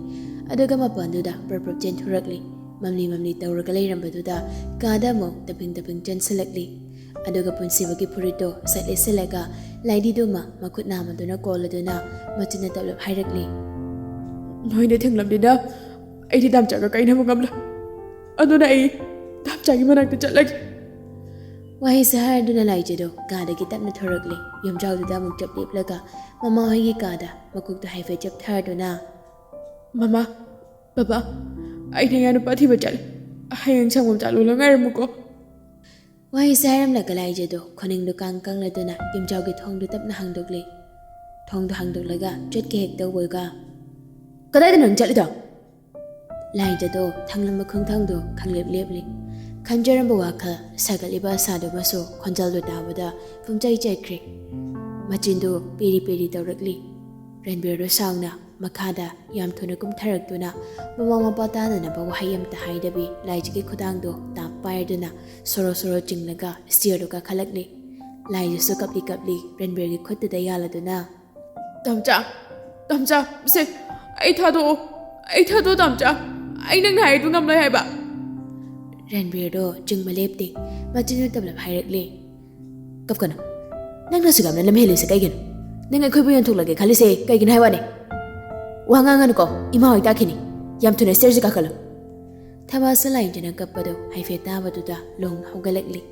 ꯑꯗꯨꯒ ꯃꯄꯥꯟꯗꯨꯗ ꯄ꯭ꯔꯞ ꯄ꯭ꯔꯞ ꯆꯦꯟꯊꯣꯔꯛꯂꯤ꯫ ꯃꯝꯂꯤ ꯃꯝꯂꯤ ꯇꯧꯔꯒ ꯂꯩꯔꯝꯕꯗꯨꯗ ꯀꯥꯗ ꯑꯃꯨꯛ ꯇꯞꯄꯤꯡ ꯇꯞꯄꯤꯡ ꯆꯦꯟꯁꯤꯜꯂꯛꯂꯤ꯫ ꯑꯗꯨꯒ ꯄꯨꯟꯁꯤꯕꯒꯤ ꯐꯨꯔꯤꯠꯇꯣ ꯁꯠ ꯂꯤꯠꯁꯤꯜꯂꯒ ꯂꯥꯏꯙꯤꯗꯨꯃ ꯃꯈꯨꯠ ꯅꯥꯝꯃꯗꯨꯅ ꯀꯣꯜꯂꯗꯨꯅ ꯃꯆꯤꯟꯅ ꯇꯞꯂꯞ ꯍꯥꯏꯔꯛꯂꯤ꯫ ꯅꯣꯏꯅ ꯊꯤꯡꯂꯕꯅꯤꯅ ꯑꯩꯗꯤ ꯗꯥꯝꯆꯥꯒ ꯀꯥꯏꯅꯕ ꯉꯝꯂꯣꯏ꯫ ꯑꯗꯨꯅ ꯑꯩ ꯗꯥꯝꯆꯥꯒꯤ ꯃꯅꯥꯛꯇ ꯆꯠꯂꯒꯦ꯫ ꯋꯥꯍꯩꯁꯦ ꯍꯥꯏꯔꯗꯨꯅ ꯂꯥꯏꯖꯗꯣ ꯀꯥꯗꯒꯤ ꯇꯞꯅ ꯊꯣꯔꯛꯂꯦ꯫ ꯌꯨꯝꯖꯥꯎꯗꯨꯗ ꯑꯃꯨꯛ ꯆꯞ ꯂꯦꯞꯂꯒ ꯃꯃꯥ ꯍꯣꯏꯒꯤ ꯀꯥꯗ ꯃꯀꯣꯛꯇꯣ ꯍꯥꯏꯐꯦꯠ ꯆꯞꯊꯔꯗꯨꯅ, ꯃꯃꯥ, ꯕꯕꯥ, ꯑꯩ ꯅꯌꯥ ꯅꯨꯄꯥ ꯊꯤꯕ ꯆꯠꯂꯦ꯫ ꯍꯌꯦꯡ ꯁꯪꯒꯣꯝ ꯆꯥ ꯂꯣꯜꯂ ꯉꯥꯏꯔꯝꯃꯨꯀꯣ꯫ ꯋꯥꯍꯩꯁꯦ ꯍꯥꯏꯔꯝꯂꯒ ꯂꯥꯏꯖꯗꯣ ꯈꯣꯅꯤꯡꯗꯣ ꯀꯥꯡ ꯀꯪꯂꯗꯨꯅ ꯌꯨꯝꯖꯥꯎꯒꯤ ꯊꯣꯡꯗꯨ ꯇꯞꯅ ꯍꯥꯡꯗꯣꯛꯂꯦ꯫ ꯊꯣꯡꯗꯨ ꯍꯥꯡꯗꯣꯛꯂꯒ ꯆꯠꯀꯦ ꯍꯦꯛ ꯇꯧꯕꯒ, ꯀꯗꯥꯏꯗ ꯅꯪ ꯆꯠꯂꯤꯗꯣ? ꯂꯥꯏꯖꯗꯣ ꯊꯪꯂꯝꯕ ꯈꯣꯡꯊꯥꯡꯗꯣ ꯈꯪꯂꯦꯞ ꯂꯦꯞꯂꯤ꯫ ꯈꯟꯖꯔꯝꯕ ꯋꯥꯈꯜ ꯁꯥꯒꯠꯂꯤꯕ ꯑꯁꯥꯗꯨꯃꯁꯨ ꯈꯣꯟꯖꯦꯜꯗꯣ ꯇꯥꯕꯗ ꯄꯨꯝꯆꯥꯏ ꯆꯥꯏꯈ꯭ꯔꯦ꯫ ꯃꯆꯤꯟꯗꯨ ꯄꯦꯔꯤ ꯄꯦꯔꯤ ꯇꯧꯔꯛꯂꯤ꯫ ꯔꯟꯕꯤꯔꯗꯣ ꯁꯥꯎꯅ ꯃꯈꯥꯗ ꯌꯥꯝ ꯊꯨꯅ ꯀꯨꯝꯊꯔꯛꯇꯨꯅ ꯃꯃꯥ ꯃꯄꯥ ꯇꯥꯗꯅꯕ ꯋꯥꯍꯩ ꯑꯃꯇ ꯍꯥꯏꯗꯕꯤ ꯂꯥꯏꯖꯒꯤ ꯈꯨꯗꯥꯡꯗꯣ ꯇꯥꯞ ꯄꯥꯏꯔꯗꯨꯅ ꯁꯣꯔꯣ ꯁꯣꯔꯣ ꯆꯤꯡꯂꯒ ꯁ꯭ꯇꯤꯌꯔꯗꯨ ꯀꯥꯈꯠꯂꯛꯂꯤ꯫ ꯂꯥꯏꯖꯁꯨ ꯀꯞꯂꯤ ꯀꯞꯂꯤ ꯔꯟꯕꯤꯔꯒꯤ ꯈꯨꯠꯇꯨꯗ ꯌꯥꯜꯂꯗꯨꯅ, ꯇꯝꯆꯥ, ꯇꯝꯆꯥ, ꯁꯦ, ꯑꯩ ꯊꯥꯗꯣꯛꯑꯣ, ꯑꯩ ꯊꯥꯗꯣꯛꯑꯣ ꯇꯝꯆꯥ, ꯑꯩ ꯅꯪꯅ ꯍꯥꯏꯔꯤꯗꯨ ꯉꯝꯂꯣꯏ ꯍꯥꯏꯕ꯫ ꯔꯟꯕꯤꯔꯗꯣ ꯆꯤꯡꯕ ꯂꯦꯞꯇꯦ, ꯃꯆꯤꯟꯗꯨ ꯇꯞꯂꯞ ꯍꯥꯏꯔꯛꯂꯦ꯫ ꯀꯞꯀꯅꯨ꯫ ꯅꯪꯅꯁꯨ ꯌꯥꯝꯅ ꯂꯝ ꯍꯦꯜꯂꯤꯁꯦ ꯀꯩꯒꯤꯅꯣ? ꯅꯪ ꯑꯩꯈꯣꯏꯕꯨ ꯌꯣꯟꯊꯣꯛꯂꯒꯦ ꯈꯜꯂꯤꯁꯦ ꯀꯩꯒꯤꯅꯣ ꯍꯥꯏ ꯋꯥꯅꯦ? ꯋꯥ ꯉꯥꯡꯉꯅꯨꯀꯣ, ꯏꯃꯥ ꯍꯣꯏ ꯇꯥꯈꯤꯅꯤ꯫ ꯌꯥꯝ ꯊꯨꯅ ꯁ꯭ꯇꯦꯔꯁꯦ ꯀꯥꯈꯠꯂꯨ꯫ ꯊꯕꯥꯁꯨ ꯂꯥꯏꯖꯅ ꯀꯞꯄꯗꯣ ꯍꯥꯏꯐꯦꯠ ꯇꯥꯕꯗꯨꯗ ꯂꯣꯡ ꯍꯧꯒꯠꯂꯛꯂꯤ꯫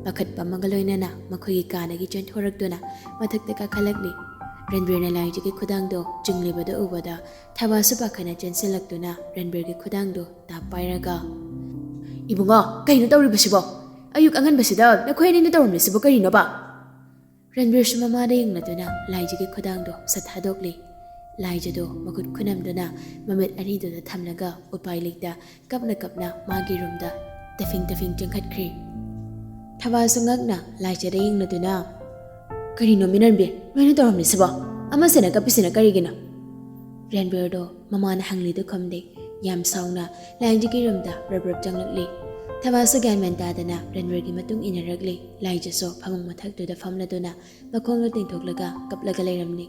ꯄꯥꯈꯠꯄ ꯑꯃꯒ ꯂꯣꯏꯅꯅ ꯃꯈꯣꯏꯒꯤ ꯀꯥꯗꯒꯤ ꯆꯦꯟꯊꯣꯔꯛꯇꯨꯅ ꯃꯊꯛꯇ ꯀꯥꯈꯠꯂꯛꯂꯤ꯫ ꯔꯟꯕꯤꯔꯅ ꯂꯥꯏꯖꯒꯤ ꯈꯨꯗꯥꯡꯗꯣ ꯆꯤꯡꯂꯤꯕꯗꯨ ꯎꯕꯗ ꯊꯕꯥꯁꯨ ꯄꯥꯈꯠꯅ ꯆꯦꯟꯁꯤꯜꯂꯛꯇꯨꯅ ꯔꯟꯕꯤꯔꯒꯤ ꯈꯨꯗꯥꯡꯗꯣ ꯇꯥꯞ ꯄꯥꯏꯔꯒ, "ꯏꯕꯨꯡꯉꯣ, ꯀꯩꯅꯣ ꯇꯧꯔꯤꯕꯁꯤꯕꯣ? ꯑꯌꯨꯛ ꯑꯉꯟꯕꯁꯤꯗ ꯅꯈꯣꯏ ꯑꯅꯤꯅ ꯇꯧꯔꯝꯂꯤꯁꯤꯕꯨ ꯀꯔꯤꯅꯣꯕ?" ꯔꯟꯕꯤꯔꯁꯨ ꯃꯃꯥꯗ ꯌꯦꯡꯂꯗꯨꯅ ꯂꯥꯏꯖꯒꯤ ꯈꯨꯗꯥꯡꯗꯣ ꯁꯠ ꯊꯥꯗꯣꯛꯂꯤ꯫ ꯂꯥꯏꯖꯗꯣ ꯃꯈꯨꯠ ꯈꯨꯅꯝꯗꯨꯅ ꯃꯃꯤꯠ ꯑꯅꯤꯗꯨꯗ ꯊꯝꯂꯒ ꯎꯄꯥꯏ ꯂꯩꯇ ꯀꯞꯅ ꯀꯞꯅ ꯃꯥꯒꯤ ꯔꯨꯝꯗ ꯇꯐꯤꯡ ꯇꯐꯤꯡ ꯆꯦꯟꯈꯠꯈ꯭ꯔꯦ꯫ ꯊꯕꯥꯁꯨ ꯉꯛꯅ ꯂꯥꯏꯖꯗ ꯌꯦꯡꯂꯗꯨꯅ, "ꯀꯔꯤꯅꯣ ꯃꯤꯅꯟꯕꯤ, ꯅꯣꯏꯅ ꯇꯧꯔꯝꯂꯤꯁꯤꯕꯣ? ꯑꯃꯁꯤꯅ ꯀꯞꯄꯤꯁꯤꯅ ꯀꯔꯤꯒꯤꯅꯣ?" ꯔꯟꯕꯤꯔꯗꯣ ꯃꯃꯥꯅ ꯍꯪꯂꯤꯗꯨ ꯈꯨꯝꯗꯦ꯫ ꯌꯥꯝ ꯁꯥꯎꯅ ꯂꯥꯏꯖꯒꯤ ꯔꯨꯝꯗ ꯔꯞ ꯔꯞ ꯆꯪꯂꯛꯂꯤ꯫ ꯊꯕꯥꯁꯨ ꯒ꯭ꯌꯥꯟ ꯃꯦꯟ ꯇꯥꯗꯅ ꯔꯟꯕꯤꯔꯒꯤ ꯃꯇꯨꯡ ꯏꯟꯅꯔꯛꯂꯤ꯫ ꯂꯥꯏꯖꯁꯨ ꯐꯃꯨꯡ ꯃꯊꯛꯇꯨꯗ ꯐꯝꯂꯗꯨꯅ ꯃꯈꯣꯡꯗꯣ ꯇꯤꯡꯊꯣꯛꯂꯒ ꯀꯞꯂꯒ ꯂꯩꯔꯝꯂꯤ꯫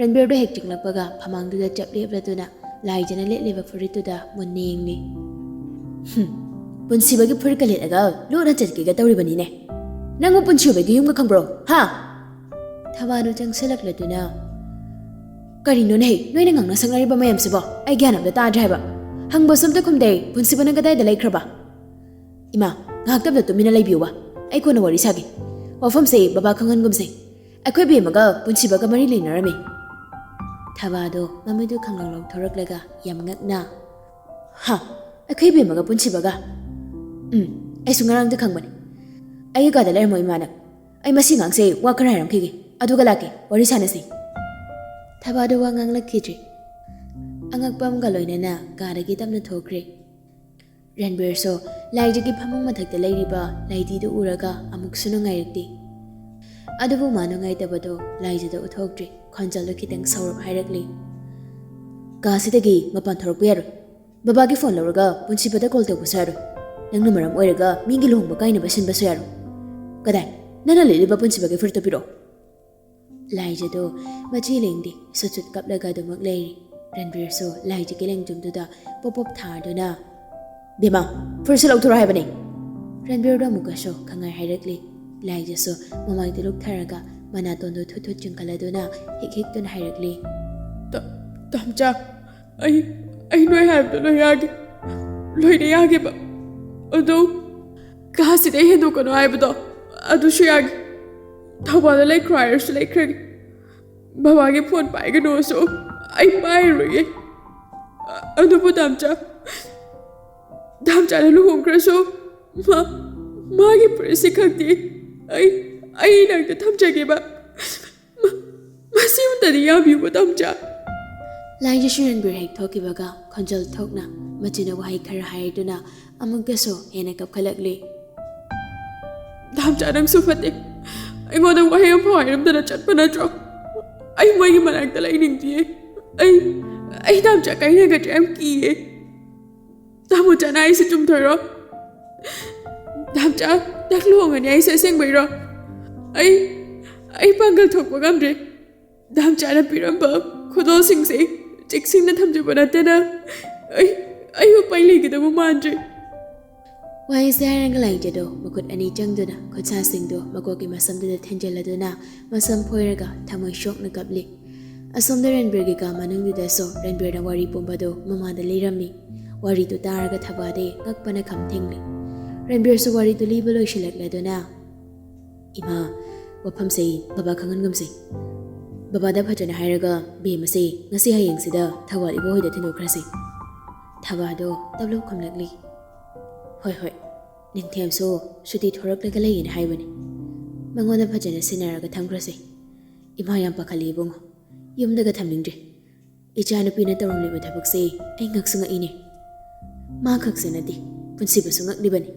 ꯔꯟꯕꯤꯔꯗꯣ ꯍꯦꯛ ꯆꯪꯂꯛꯄꯒ ꯐꯃꯥꯡꯗꯨꯗ ꯆꯞ ꯂꯦꯞꯂꯗꯨꯅ ꯂꯥꯏꯖꯅ ꯂꯤꯠꯂꯤꯕ ꯐꯨꯔꯤꯠꯇꯨꯗ ꯃꯨꯟꯅ ꯌꯦꯡꯂꯤ꯫ "ꯍꯨꯝ, ꯄꯨꯟꯁꯤꯕꯒꯤ ꯐꯨꯔꯤꯠꯀ ꯂꯤꯠꯂꯒ ꯂꯣꯟꯅ ꯆꯠꯀꯦꯒ ꯇꯧꯔꯤꯕꯅꯤꯅꯦ꯫ ꯅꯪꯕꯨ ꯄꯨꯟꯁꯤꯕꯒꯤ ꯌꯨꯝꯒ ꯈꯪꯕ꯭ꯔꯣ, ꯍꯥ?" ꯊꯕꯥꯅ ꯆꯪꯁꯤꯜꯂꯛꯂꯗꯨꯅ, "ꯀꯔꯤꯅꯣꯅꯦꯍꯦ, ꯅꯣꯏꯅ ꯉꯥꯡꯅ ꯁꯛꯅꯔꯤꯕ ꯃꯌꯥꯝꯁꯤꯕꯣ? ꯑꯩ ꯒ꯭ꯌꯥꯟ ꯑꯝꯇ ꯇꯥꯗ꯭ꯔꯦ ꯍꯥꯏꯕ꯫ ꯍꯪꯕꯁꯨ ꯑꯝꯇ ꯈꯨꯝꯗꯦ, ꯄꯨꯟꯁꯤꯕꯅ ꯀꯗꯥꯏꯗ ꯂꯩꯈ꯭ꯔꯕ?" "ꯏꯃꯥ, ꯉꯥꯏꯍꯥꯛꯇꯪꯗ ꯇꯨꯃꯤꯟꯅ ꯂꯩꯕꯤꯌꯨꯕ, ꯑꯩ ꯀꯣꯟꯅ ꯋꯥꯔꯤ ꯁꯥꯒꯦ꯫ ꯋꯥꯐꯝꯁꯦ ꯕꯕꯥ ꯈꯪꯍꯟꯒꯨꯝꯁꯦ꯫ ꯑꯩꯈꯣꯏ ꯕꯦꯝꯃꯒ ꯄꯨꯟꯁꯤꯕꯒ ꯃꯔꯤ ꯂꯩꯅꯔꯝꯃꯤ꯫" ꯊꯕꯥꯗꯣ ꯃꯃꯤꯠꯇꯨ ꯈꯪꯂꯥꯎ ꯂꯥꯎꯊꯣꯔꯛꯂꯒ ꯌꯥꯝ ꯉꯛꯅ, "ꯍꯥ? ꯑꯩꯈꯣꯏ ꯕꯦꯝꯃꯒ ꯄꯨꯟꯁꯤꯕꯒ? ꯎꯝ, ꯑꯩꯁꯨ ꯉꯔꯥꯡꯗ ꯈꯪꯕꯅꯤ꯫ ꯑꯩꯒꯤ ꯀꯥꯗ ꯂꯩꯔꯝꯃꯣ ꯏꯃꯥ ꯅꯪ꯫ ꯑꯩ ꯃꯁꯤ ꯑꯉꯥꯡꯁꯦ ꯋꯥ ꯈꯔ ꯍꯥꯏꯔꯝꯈꯤꯒꯦ, ꯑꯗꯨꯒ ꯂꯥꯛꯀꯦ, ꯋꯥꯔꯤ ꯁꯥꯟꯅꯁꯤ꯫" ꯊꯕꯥꯗꯣ ꯋꯥ ꯉꯥꯡꯂꯛꯈꯤꯗ꯭ꯔꯦ꯫ ꯑꯉꯛꯄ ꯑꯃꯒ ꯂꯣꯏꯅꯅ ꯀꯥꯗꯒꯤ ꯇꯞꯅ ꯊꯣꯛꯈ꯭ꯔꯦ꯫ ꯔꯟꯕꯤꯔꯁꯨ ꯂꯥꯏꯖꯒꯤ ꯐꯃꯨꯡ ꯃꯊꯛꯇ ꯂꯩꯔꯤꯕ ꯂꯩꯙꯤꯗꯨ ꯎꯔꯒ ꯑꯃꯨꯛꯁꯨ ꯅꯨꯡꯉꯥꯏꯔꯛꯇꯦ꯫ ꯑꯗꯨꯕꯨ ꯃꯥ ꯅꯨꯡꯉꯥꯏꯇꯕꯗꯣ ꯂꯥꯏꯖꯗ ꯎꯠꯊꯣꯛꯇ꯭ꯔꯦ꯫ ꯈꯣꯟꯖꯦꯜꯗꯣ ꯈꯤꯇꯪ ꯁꯧꯔꯞ ꯍꯥꯏꯔꯛꯂꯤ, "ꯀꯥꯁꯤꯗꯒꯤ ꯃꯄꯥꯟ ꯊꯣꯔꯛꯄ ꯌꯥꯔꯣꯏ꯫ ꯕꯕꯥꯒꯤ ꯐꯣꯟ ꯂꯧꯔꯒ ꯄꯨꯟꯁꯤꯕꯗ ꯀꯣꯜ ꯇꯧꯕꯁꯨ ꯌꯥꯔꯣꯏ꯫ ꯅꯪꯅ ꯃꯔꯝ ꯑꯣꯏꯔꯒ ꯃꯤꯒꯤ ꯂꯨꯍꯣꯡꯕ ꯀꯥꯏꯅꯕ ꯁꯤꯟꯕꯁꯨ ꯌꯥꯔꯣꯏ꯫ ꯀꯗꯥꯏ? ꯅꯪꯅ ꯂꯤꯠꯂꯤꯕ ꯄꯨꯟꯁꯤꯕꯒꯤ ꯐꯨꯔꯤꯠꯇꯣ ꯄꯤꯔꯛꯑꯣ꯫" ꯂꯥꯏꯖꯗꯣ ꯃꯆꯤ ꯂꯦꯡꯗꯦ, ꯁꯨꯠ ꯁꯨꯠ ꯀꯞꯂꯒ ꯑꯗꯨꯃꯛ ꯂꯩꯔꯤ꯫ ꯔꯟꯕꯤꯔꯁꯨ ꯂꯥꯏꯖꯒꯤ ꯂꯦꯡꯖꯨꯝꯗꯨꯗ ꯄꯣꯞ ꯄꯣꯞ ꯊꯥꯗꯨꯅ, "ꯕꯦꯝꯃ, ꯐꯨꯔꯤꯠꯁꯦ ꯂꯧꯊꯣꯔꯛꯑꯣ ꯍꯥꯏꯕꯅꯦ!" ꯔꯟꯕꯤꯔꯗꯣ ꯑꯃꯨꯛꯀꯁꯨ ꯈꯪꯉꯥꯏ ꯍꯥꯏꯔꯛꯂꯤ꯫ ꯂꯥꯏꯖꯁꯨ ꯃꯃꯥꯏꯗ ꯂꯨꯞꯊꯔꯒ ꯃꯅꯥꯇꯣꯟꯗꯨ ꯊꯨꯠ ꯊꯨꯠ ꯆꯤꯡꯈꯠꯂꯗꯨꯅ ꯍꯤꯛ ꯍꯤꯛꯇꯨꯅ ꯍꯥꯏꯔꯛꯂꯤ꯫ "ꯇ-, ꯇꯥꯝꯆꯥ, ꯑꯩ, ꯑꯩ ꯅꯣꯏ ꯍꯥꯏꯕꯗꯣ ꯂꯣꯏ ꯌꯥꯒꯦ, ꯂꯣꯏꯅ ꯌꯥꯒꯦꯕ꯫ ꯑꯗꯣ ꯀꯥꯁꯤꯗ ꯑꯩ ꯍꯦꯟꯗꯣꯛꯀꯅꯨ ꯍꯥꯏꯕꯗꯣ ꯑꯗꯨꯁꯨ ꯌꯥꯒꯦ꯫ ꯊꯧꯕꯥꯜꯗ ꯂꯩꯈ꯭ꯔꯣ ꯍꯥꯏꯔꯁꯨ ꯂꯩꯈ꯭ꯔꯒꯦ꯫ ꯕꯕꯥꯒꯤ ꯐꯣꯟ ꯄꯥꯏꯒꯅꯨꯁꯨ ꯑꯩ ꯄꯥꯏꯔꯣꯏꯌꯦ꯫ ꯑ-, ꯑꯗꯨꯕꯨ ꯇꯥꯝꯆꯥ, ꯇꯥꯝꯆꯥꯅ ꯂꯨꯍꯣꯡꯈ꯭ꯔꯁꯨ ꯃꯥ, ꯃꯥꯒꯤ ꯄꯨꯟꯁꯤ ꯈꯛꯇꯤ ꯑꯩ, ꯑꯩ ꯅꯥꯛꯇ ꯊꯝꯖꯒꯦꯕ꯫ ꯃ-, ꯃꯁꯤ ꯑꯃꯇꯗꯤ ꯌꯥꯕꯤꯌꯨꯕ ꯇꯥꯝꯆꯥ꯫" ꯂꯥꯏꯖꯁꯨ ꯔꯟꯕꯤꯔ ꯍꯦꯛ ꯊꯣꯛꯈꯤꯕꯒ ꯈꯣꯟꯖꯦꯜ ꯊꯣꯛꯅ ꯃꯆꯤꯟꯅ ꯋꯥꯍꯩ ꯈꯔ ꯍꯥꯏꯗꯨꯅ ꯑꯃꯨꯛꯀꯁꯨ ꯍꯦꯟꯅ ꯀꯞꯈꯠꯂꯛꯂꯤ꯫ "ꯇꯥꯝꯆꯥ, ꯅꯪꯁꯨ ꯐꯠꯇꯦ꯫ ꯑꯩꯉꯣꯟꯗ ꯋꯥꯍꯩ ꯑꯃꯐꯥꯎ ꯍꯥꯏꯔꯝꯗꯅ ꯆꯠꯄ ꯅꯠꯇ꯭ꯔꯣ? ꯑꯩ ꯃꯣꯏꯒꯤ ꯃꯅꯥꯛꯇ ꯂꯩꯅꯤꯡꯗꯤꯌꯦ꯫ ꯑꯩ, ꯑꯩ ꯇꯥꯝꯆꯥ ꯀꯥꯏꯅꯒꯗ꯭ꯔꯥ ꯌꯥꯝ ꯀꯤꯌꯦ꯫ ꯇꯥꯃꯣꯆꯥꯅ ꯑꯩꯁꯦ ꯆꯨꯝꯊꯣꯏꯔꯣ? ꯇꯥꯝꯆꯥ, ꯅꯪ ꯂꯨꯍꯣꯡꯉꯅꯤ ꯍꯥꯏꯁꯦ ꯑꯁꯦꯡꯕꯩꯔꯣ? ꯑꯩ, ꯑꯩ ꯄꯥꯡꯒꯜ ꯊꯣꯛꯄ ꯉꯝꯗ꯭ꯔꯦ꯫ ꯇꯥꯝꯆꯥꯅ ꯄꯤꯔꯝꯕ ꯈꯨꯗꯣꯜꯁꯤꯡꯁꯦ ꯆꯦꯛꯁꯤꯟꯅ ꯊꯝꯖꯕ ꯅꯠꯇꯅ ꯑꯩ, ꯑꯩ ꯎꯄꯥꯏ ꯂꯩꯒꯗꯕ ꯃꯥꯟꯗ꯭ꯔꯦ꯫" ꯋꯥꯍꯩꯁꯦ ꯍꯥꯏꯔꯒ ꯂꯥꯏꯖꯗꯣ ꯃꯈꯨꯠ ꯑꯅꯤ ꯆꯪꯗꯨꯅ ꯈꯨꯠꯁꯥꯁꯤꯡꯗꯣ ꯃꯀꯣꯛꯀꯤ ꯃꯁꯝꯗꯨꯗ ꯊꯤꯟꯖꯤꯜꯂꯗꯨꯅ ꯃꯁꯝ ꯐꯣꯏꯔꯒ ꯊꯃꯣꯏ ꯁꯣꯛꯅ ꯀꯞꯂꯤ꯫ ꯑꯁꯣꯝꯗ ꯔꯟꯕꯤꯔꯒꯤ ꯀꯥ ꯃꯅꯨꯡꯗꯨꯗꯁꯨ ꯔꯟꯕꯤꯔꯅ ꯋꯥꯔꯤ ꯄꯨꯝꯕꯗꯨ ꯃꯃꯥꯗ ꯂꯤꯔꯝꯃꯤ꯫ ꯋꯥꯔꯤꯗꯨ ꯇꯥꯔꯒ ꯊꯕꯥꯗꯤ ꯉꯛꯄꯅ ꯈꯝ ꯊꯦꯡꯂꯤ꯫ ꯔꯟꯕꯤꯔꯁꯨ ꯋꯥꯔꯤꯗꯨ ꯂꯤꯕ ꯂꯣꯏꯁꯤꯜꯂꯛꯂꯗꯨꯅ, "ꯏꯃꯥ, ꯋꯥꯐꯝꯁꯦ ꯕꯕꯥ ꯈꯪꯍꯟꯒꯨꯝꯁꯦ꯫ ꯕꯕꯥꯗ ꯐꯖꯅ ꯍꯥꯏꯔꯒ ꯕꯦꯝꯃꯁꯦ ꯉꯁꯤ ꯍꯌꯦꯡꯁꯤꯗ ꯊꯧꯕꯥꯜ ꯏꯕꯣꯍꯣꯏꯗ ꯊꯤꯟꯗꯣꯛꯈ꯭ꯔꯁꯦ꯫" ꯊꯕꯥꯗꯣ ꯇꯞꯂꯞ ꯈꯨꯝꯂꯛꯂꯤ꯫ "ꯍꯣꯏ, ꯍꯣꯏ, ꯅꯤꯡꯊꯦꯝꯁꯨ ꯁꯨꯇꯤ ꯊꯣꯔꯛꯂꯒ ꯂꯩꯌꯦꯅ ꯍꯥꯏꯕꯅꯤ꯫ ꯃꯉꯣꯟꯗ ꯐꯖꯅ ꯁꯤꯟꯅꯔꯒ ꯊꯝꯈ꯭ꯔꯁꯦ꯫ ꯏꯃꯥ ꯌꯥꯝ ꯄꯥꯈꯠꯂꯤ ꯏꯕꯨꯡꯉꯣ꯫ ꯌꯨꯝꯗꯒ ꯊꯝꯅꯤꯡꯗ꯭ꯔꯦ꯫ ꯏꯆꯥꯅꯨꯄꯤꯅ ꯇꯧꯔꯝꯂꯤꯕ ꯊꯕꯛꯁꯦ ꯑꯩ ꯉꯛꯁꯨ ꯉꯛꯏꯅꯦ꯫ ꯃꯥ ꯈꯛꯁꯨ ꯅꯠꯇꯦ, ꯄꯨꯟꯁꯤꯕꯁꯨ ꯉꯛꯂꯤꯕꯅꯤ꯫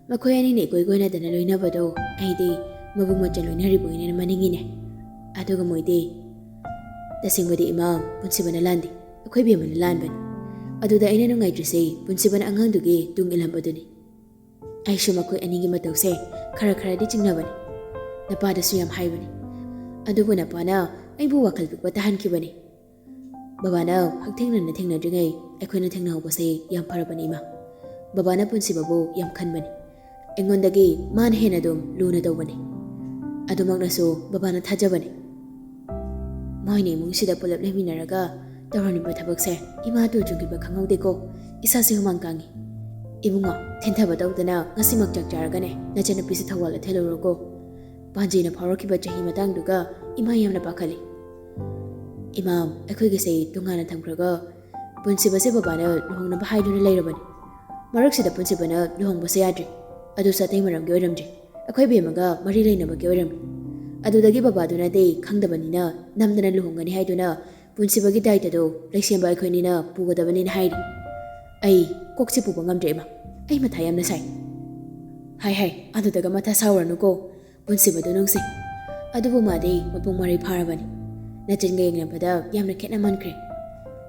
ꯃꯈꯣꯏ ꯑꯅꯤꯅ ꯏꯀꯣꯏ ꯀꯣꯏꯅꯗꯅ ꯂꯣꯏꯅꯕꯗꯣ ꯑꯩꯗꯤ ꯃꯕꯨꯡ ꯃꯆꯟ ꯂꯣꯏꯅꯔꯤꯕꯣꯏꯅ ꯃꯅꯤꯡꯉꯤꯅꯦ꯫ ꯑꯗꯨꯒ ꯃꯣꯏꯗꯤ, ꯇꯁꯦꯡꯕꯗꯤ ꯏꯃꯥ, ꯄꯨꯟꯁꯤꯕꯅ ꯂꯥꯟꯗꯦ, ꯑꯩꯈꯣꯏ ꯕꯦꯝꯃꯅ ꯂꯥꯟꯕꯅꯤ꯫ ꯑꯗꯨꯗ ꯑꯩꯅ ꯅꯨꯡꯉꯥꯏꯇ꯭ꯔꯤꯁꯦ ꯄꯨꯟꯁꯤꯕꯅ ꯑꯉꯥꯡꯗꯨꯒꯤ ꯇꯨꯡ ꯏꯜꯂꯝꯕꯗꯨꯅꯤ꯫ ꯑꯩꯁꯨ ꯃꯈꯣꯏ ꯑꯅꯤꯒꯤ ꯃꯇꯧꯁꯦ ꯈꯔ ꯈꯔꯗꯤ ꯆꯤꯡꯅꯕꯅꯤ꯫ ꯅꯄꯥꯗꯁꯨ ꯌꯥꯝ ꯍꯥꯏꯕꯅꯤ꯫ ꯑꯗꯨꯕꯨ ꯅꯄꯥꯅ ꯑꯩꯕꯨ ꯋꯥꯈꯜ ꯄꯤꯛꯄ ꯇꯥꯍꯟꯈꯤꯕꯅꯤ꯫ ꯕꯕꯥꯅ ꯍꯛꯊꯦꯡꯅꯅ ꯊꯦꯡꯅꯗ꯭ꯔꯤꯉꯩ ꯑꯩꯈꯣꯏꯅ ꯊꯦꯡꯅꯍꯧꯕꯁꯦ ꯌꯥꯝ ꯐꯔꯕꯅꯤ ꯏꯃꯥ꯫ ꯕꯕꯥꯅ ꯄꯨꯟꯁꯤꯕꯕꯨ ꯌꯥꯝ ꯈꯟꯕꯅꯤ꯫ ꯑꯩꯉꯣꯟꯗꯒꯤ ꯃꯥꯅ ꯍꯦꯟꯅ ꯑꯗꯨꯝ ꯂꯨꯅ ꯇꯧꯕꯅꯤ꯫ ꯑꯗꯨꯃꯛꯅꯁꯨ ꯕꯕꯥꯅ ꯊꯥꯖꯕꯅꯤ꯫ ꯃꯣꯏꯅ ꯏꯃꯨꯡꯁꯤꯗ ꯄꯨꯂꯞ ꯂꯩꯃꯤꯟꯅꯔꯒ ꯇꯧꯔꯝꯂꯤꯕ ꯊꯕꯛꯁꯦ ꯏꯃꯥ ꯇꯨ ꯆꯨꯡꯈꯤꯕ ꯈꯪꯍꯧꯗꯦꯀꯣ꯫ ꯏꯁꯥꯁꯦ ꯍꯨꯃꯥꯡ ꯀꯥꯡꯉꯤ꯫ ꯏꯕꯨꯡꯉꯣ, ꯊꯦꯟꯊꯕ ꯇꯧꯗꯅ ꯉꯁꯤꯃꯛ ꯆꯥꯛ ꯆꯥꯔꯒꯅꯦ ꯅꯆꯟꯅꯨꯄꯤꯁꯦ ꯊꯧꯕꯥꯜꯗ ꯊꯤꯜꯂꯨꯔꯣꯀꯣ꯫ ꯄꯥꯟꯖꯤꯅ ꯐꯥꯎꯔꯛꯈꯤꯕ ꯆꯍꯤ ꯃꯇꯥꯡꯗꯨꯒ ꯏꯃꯥ ꯌꯥꯝꯅ ꯄꯥꯈꯠꯂꯤ꯫ ꯏꯃꯥ, ꯑꯩꯈꯣꯏꯒꯤꯁꯦ ꯇꯣꯉꯥꯟꯅ ꯊꯝꯈ꯭ꯔꯒ ꯄꯨꯟꯁꯤꯕꯁꯦ ꯕꯕꯥꯅ ꯂꯨꯍꯣꯡꯅꯕ ꯍꯥꯏꯗꯨꯅ ꯂꯩꯔꯕꯅꯤ꯫ ꯃꯔꯛꯁꯤꯗ ꯄꯨꯟꯁꯤꯕꯅ ꯂꯨꯍꯣꯡꯕꯁꯦ ꯌꯥꯗ꯭ꯔꯤ꯫ ꯑꯗꯨꯁꯨ ꯑꯇꯩ ꯃꯔꯝꯒꯤ ꯑꯣꯏꯔꯝꯗ꯭ꯔꯤ꯫ ꯑꯩꯈꯣꯏ ꯕꯦꯝꯃꯒ ꯃꯔꯤ ꯂꯩꯅꯕꯒꯤ ꯑꯣꯏꯔꯝꯃꯤ꯫ ꯑꯗꯨꯗꯒꯤ ꯕꯕꯥꯗꯨꯅꯗꯤ ꯈꯪꯗꯕꯅꯤꯅ ꯅꯝꯗꯅ ꯂꯨꯍꯣꯡꯒꯅꯤ ꯍꯥꯏꯗꯨꯅ ꯄꯨꯟꯁꯤꯕꯒꯤ ꯗꯥꯏꯇꯗꯣ ꯂꯩꯁꯦꯝꯕ ꯑꯩꯈꯣꯏꯅꯤꯅ ꯄꯨꯒꯗꯕꯅꯤꯅ ꯍꯥꯏꯔꯤ꯫ ꯑꯩ ꯀꯣꯛꯁꯦ ꯄꯨꯕ ꯉꯝꯗ꯭ꯔꯦ ꯏꯃꯥ꯫ ꯑꯩ ꯃꯊꯥ ꯌꯥꯝꯅ ꯁꯥꯏ꯫ ꯍꯥꯏ ꯍꯥꯏ, ꯑꯗꯨꯗꯒ ꯃꯊꯥ ꯁꯥꯎꯔꯅꯨꯀꯣ꯫ ꯄꯨꯟꯁꯤꯕꯗꯨ ꯅꯨꯡꯁꯤ꯫ ꯑꯗꯨꯕꯨ ꯃꯥꯗꯤ ꯃꯄꯨꯡ ꯃꯔꯩ ꯐꯥꯔꯕꯅꯤ꯫ ꯅꯆꯤꯟꯒ ꯌꯦꯡꯅꯕꯗ ꯌꯥꯝꯅ ꯈꯦꯠꯅꯃꯟꯈ꯭ꯔꯦ꯫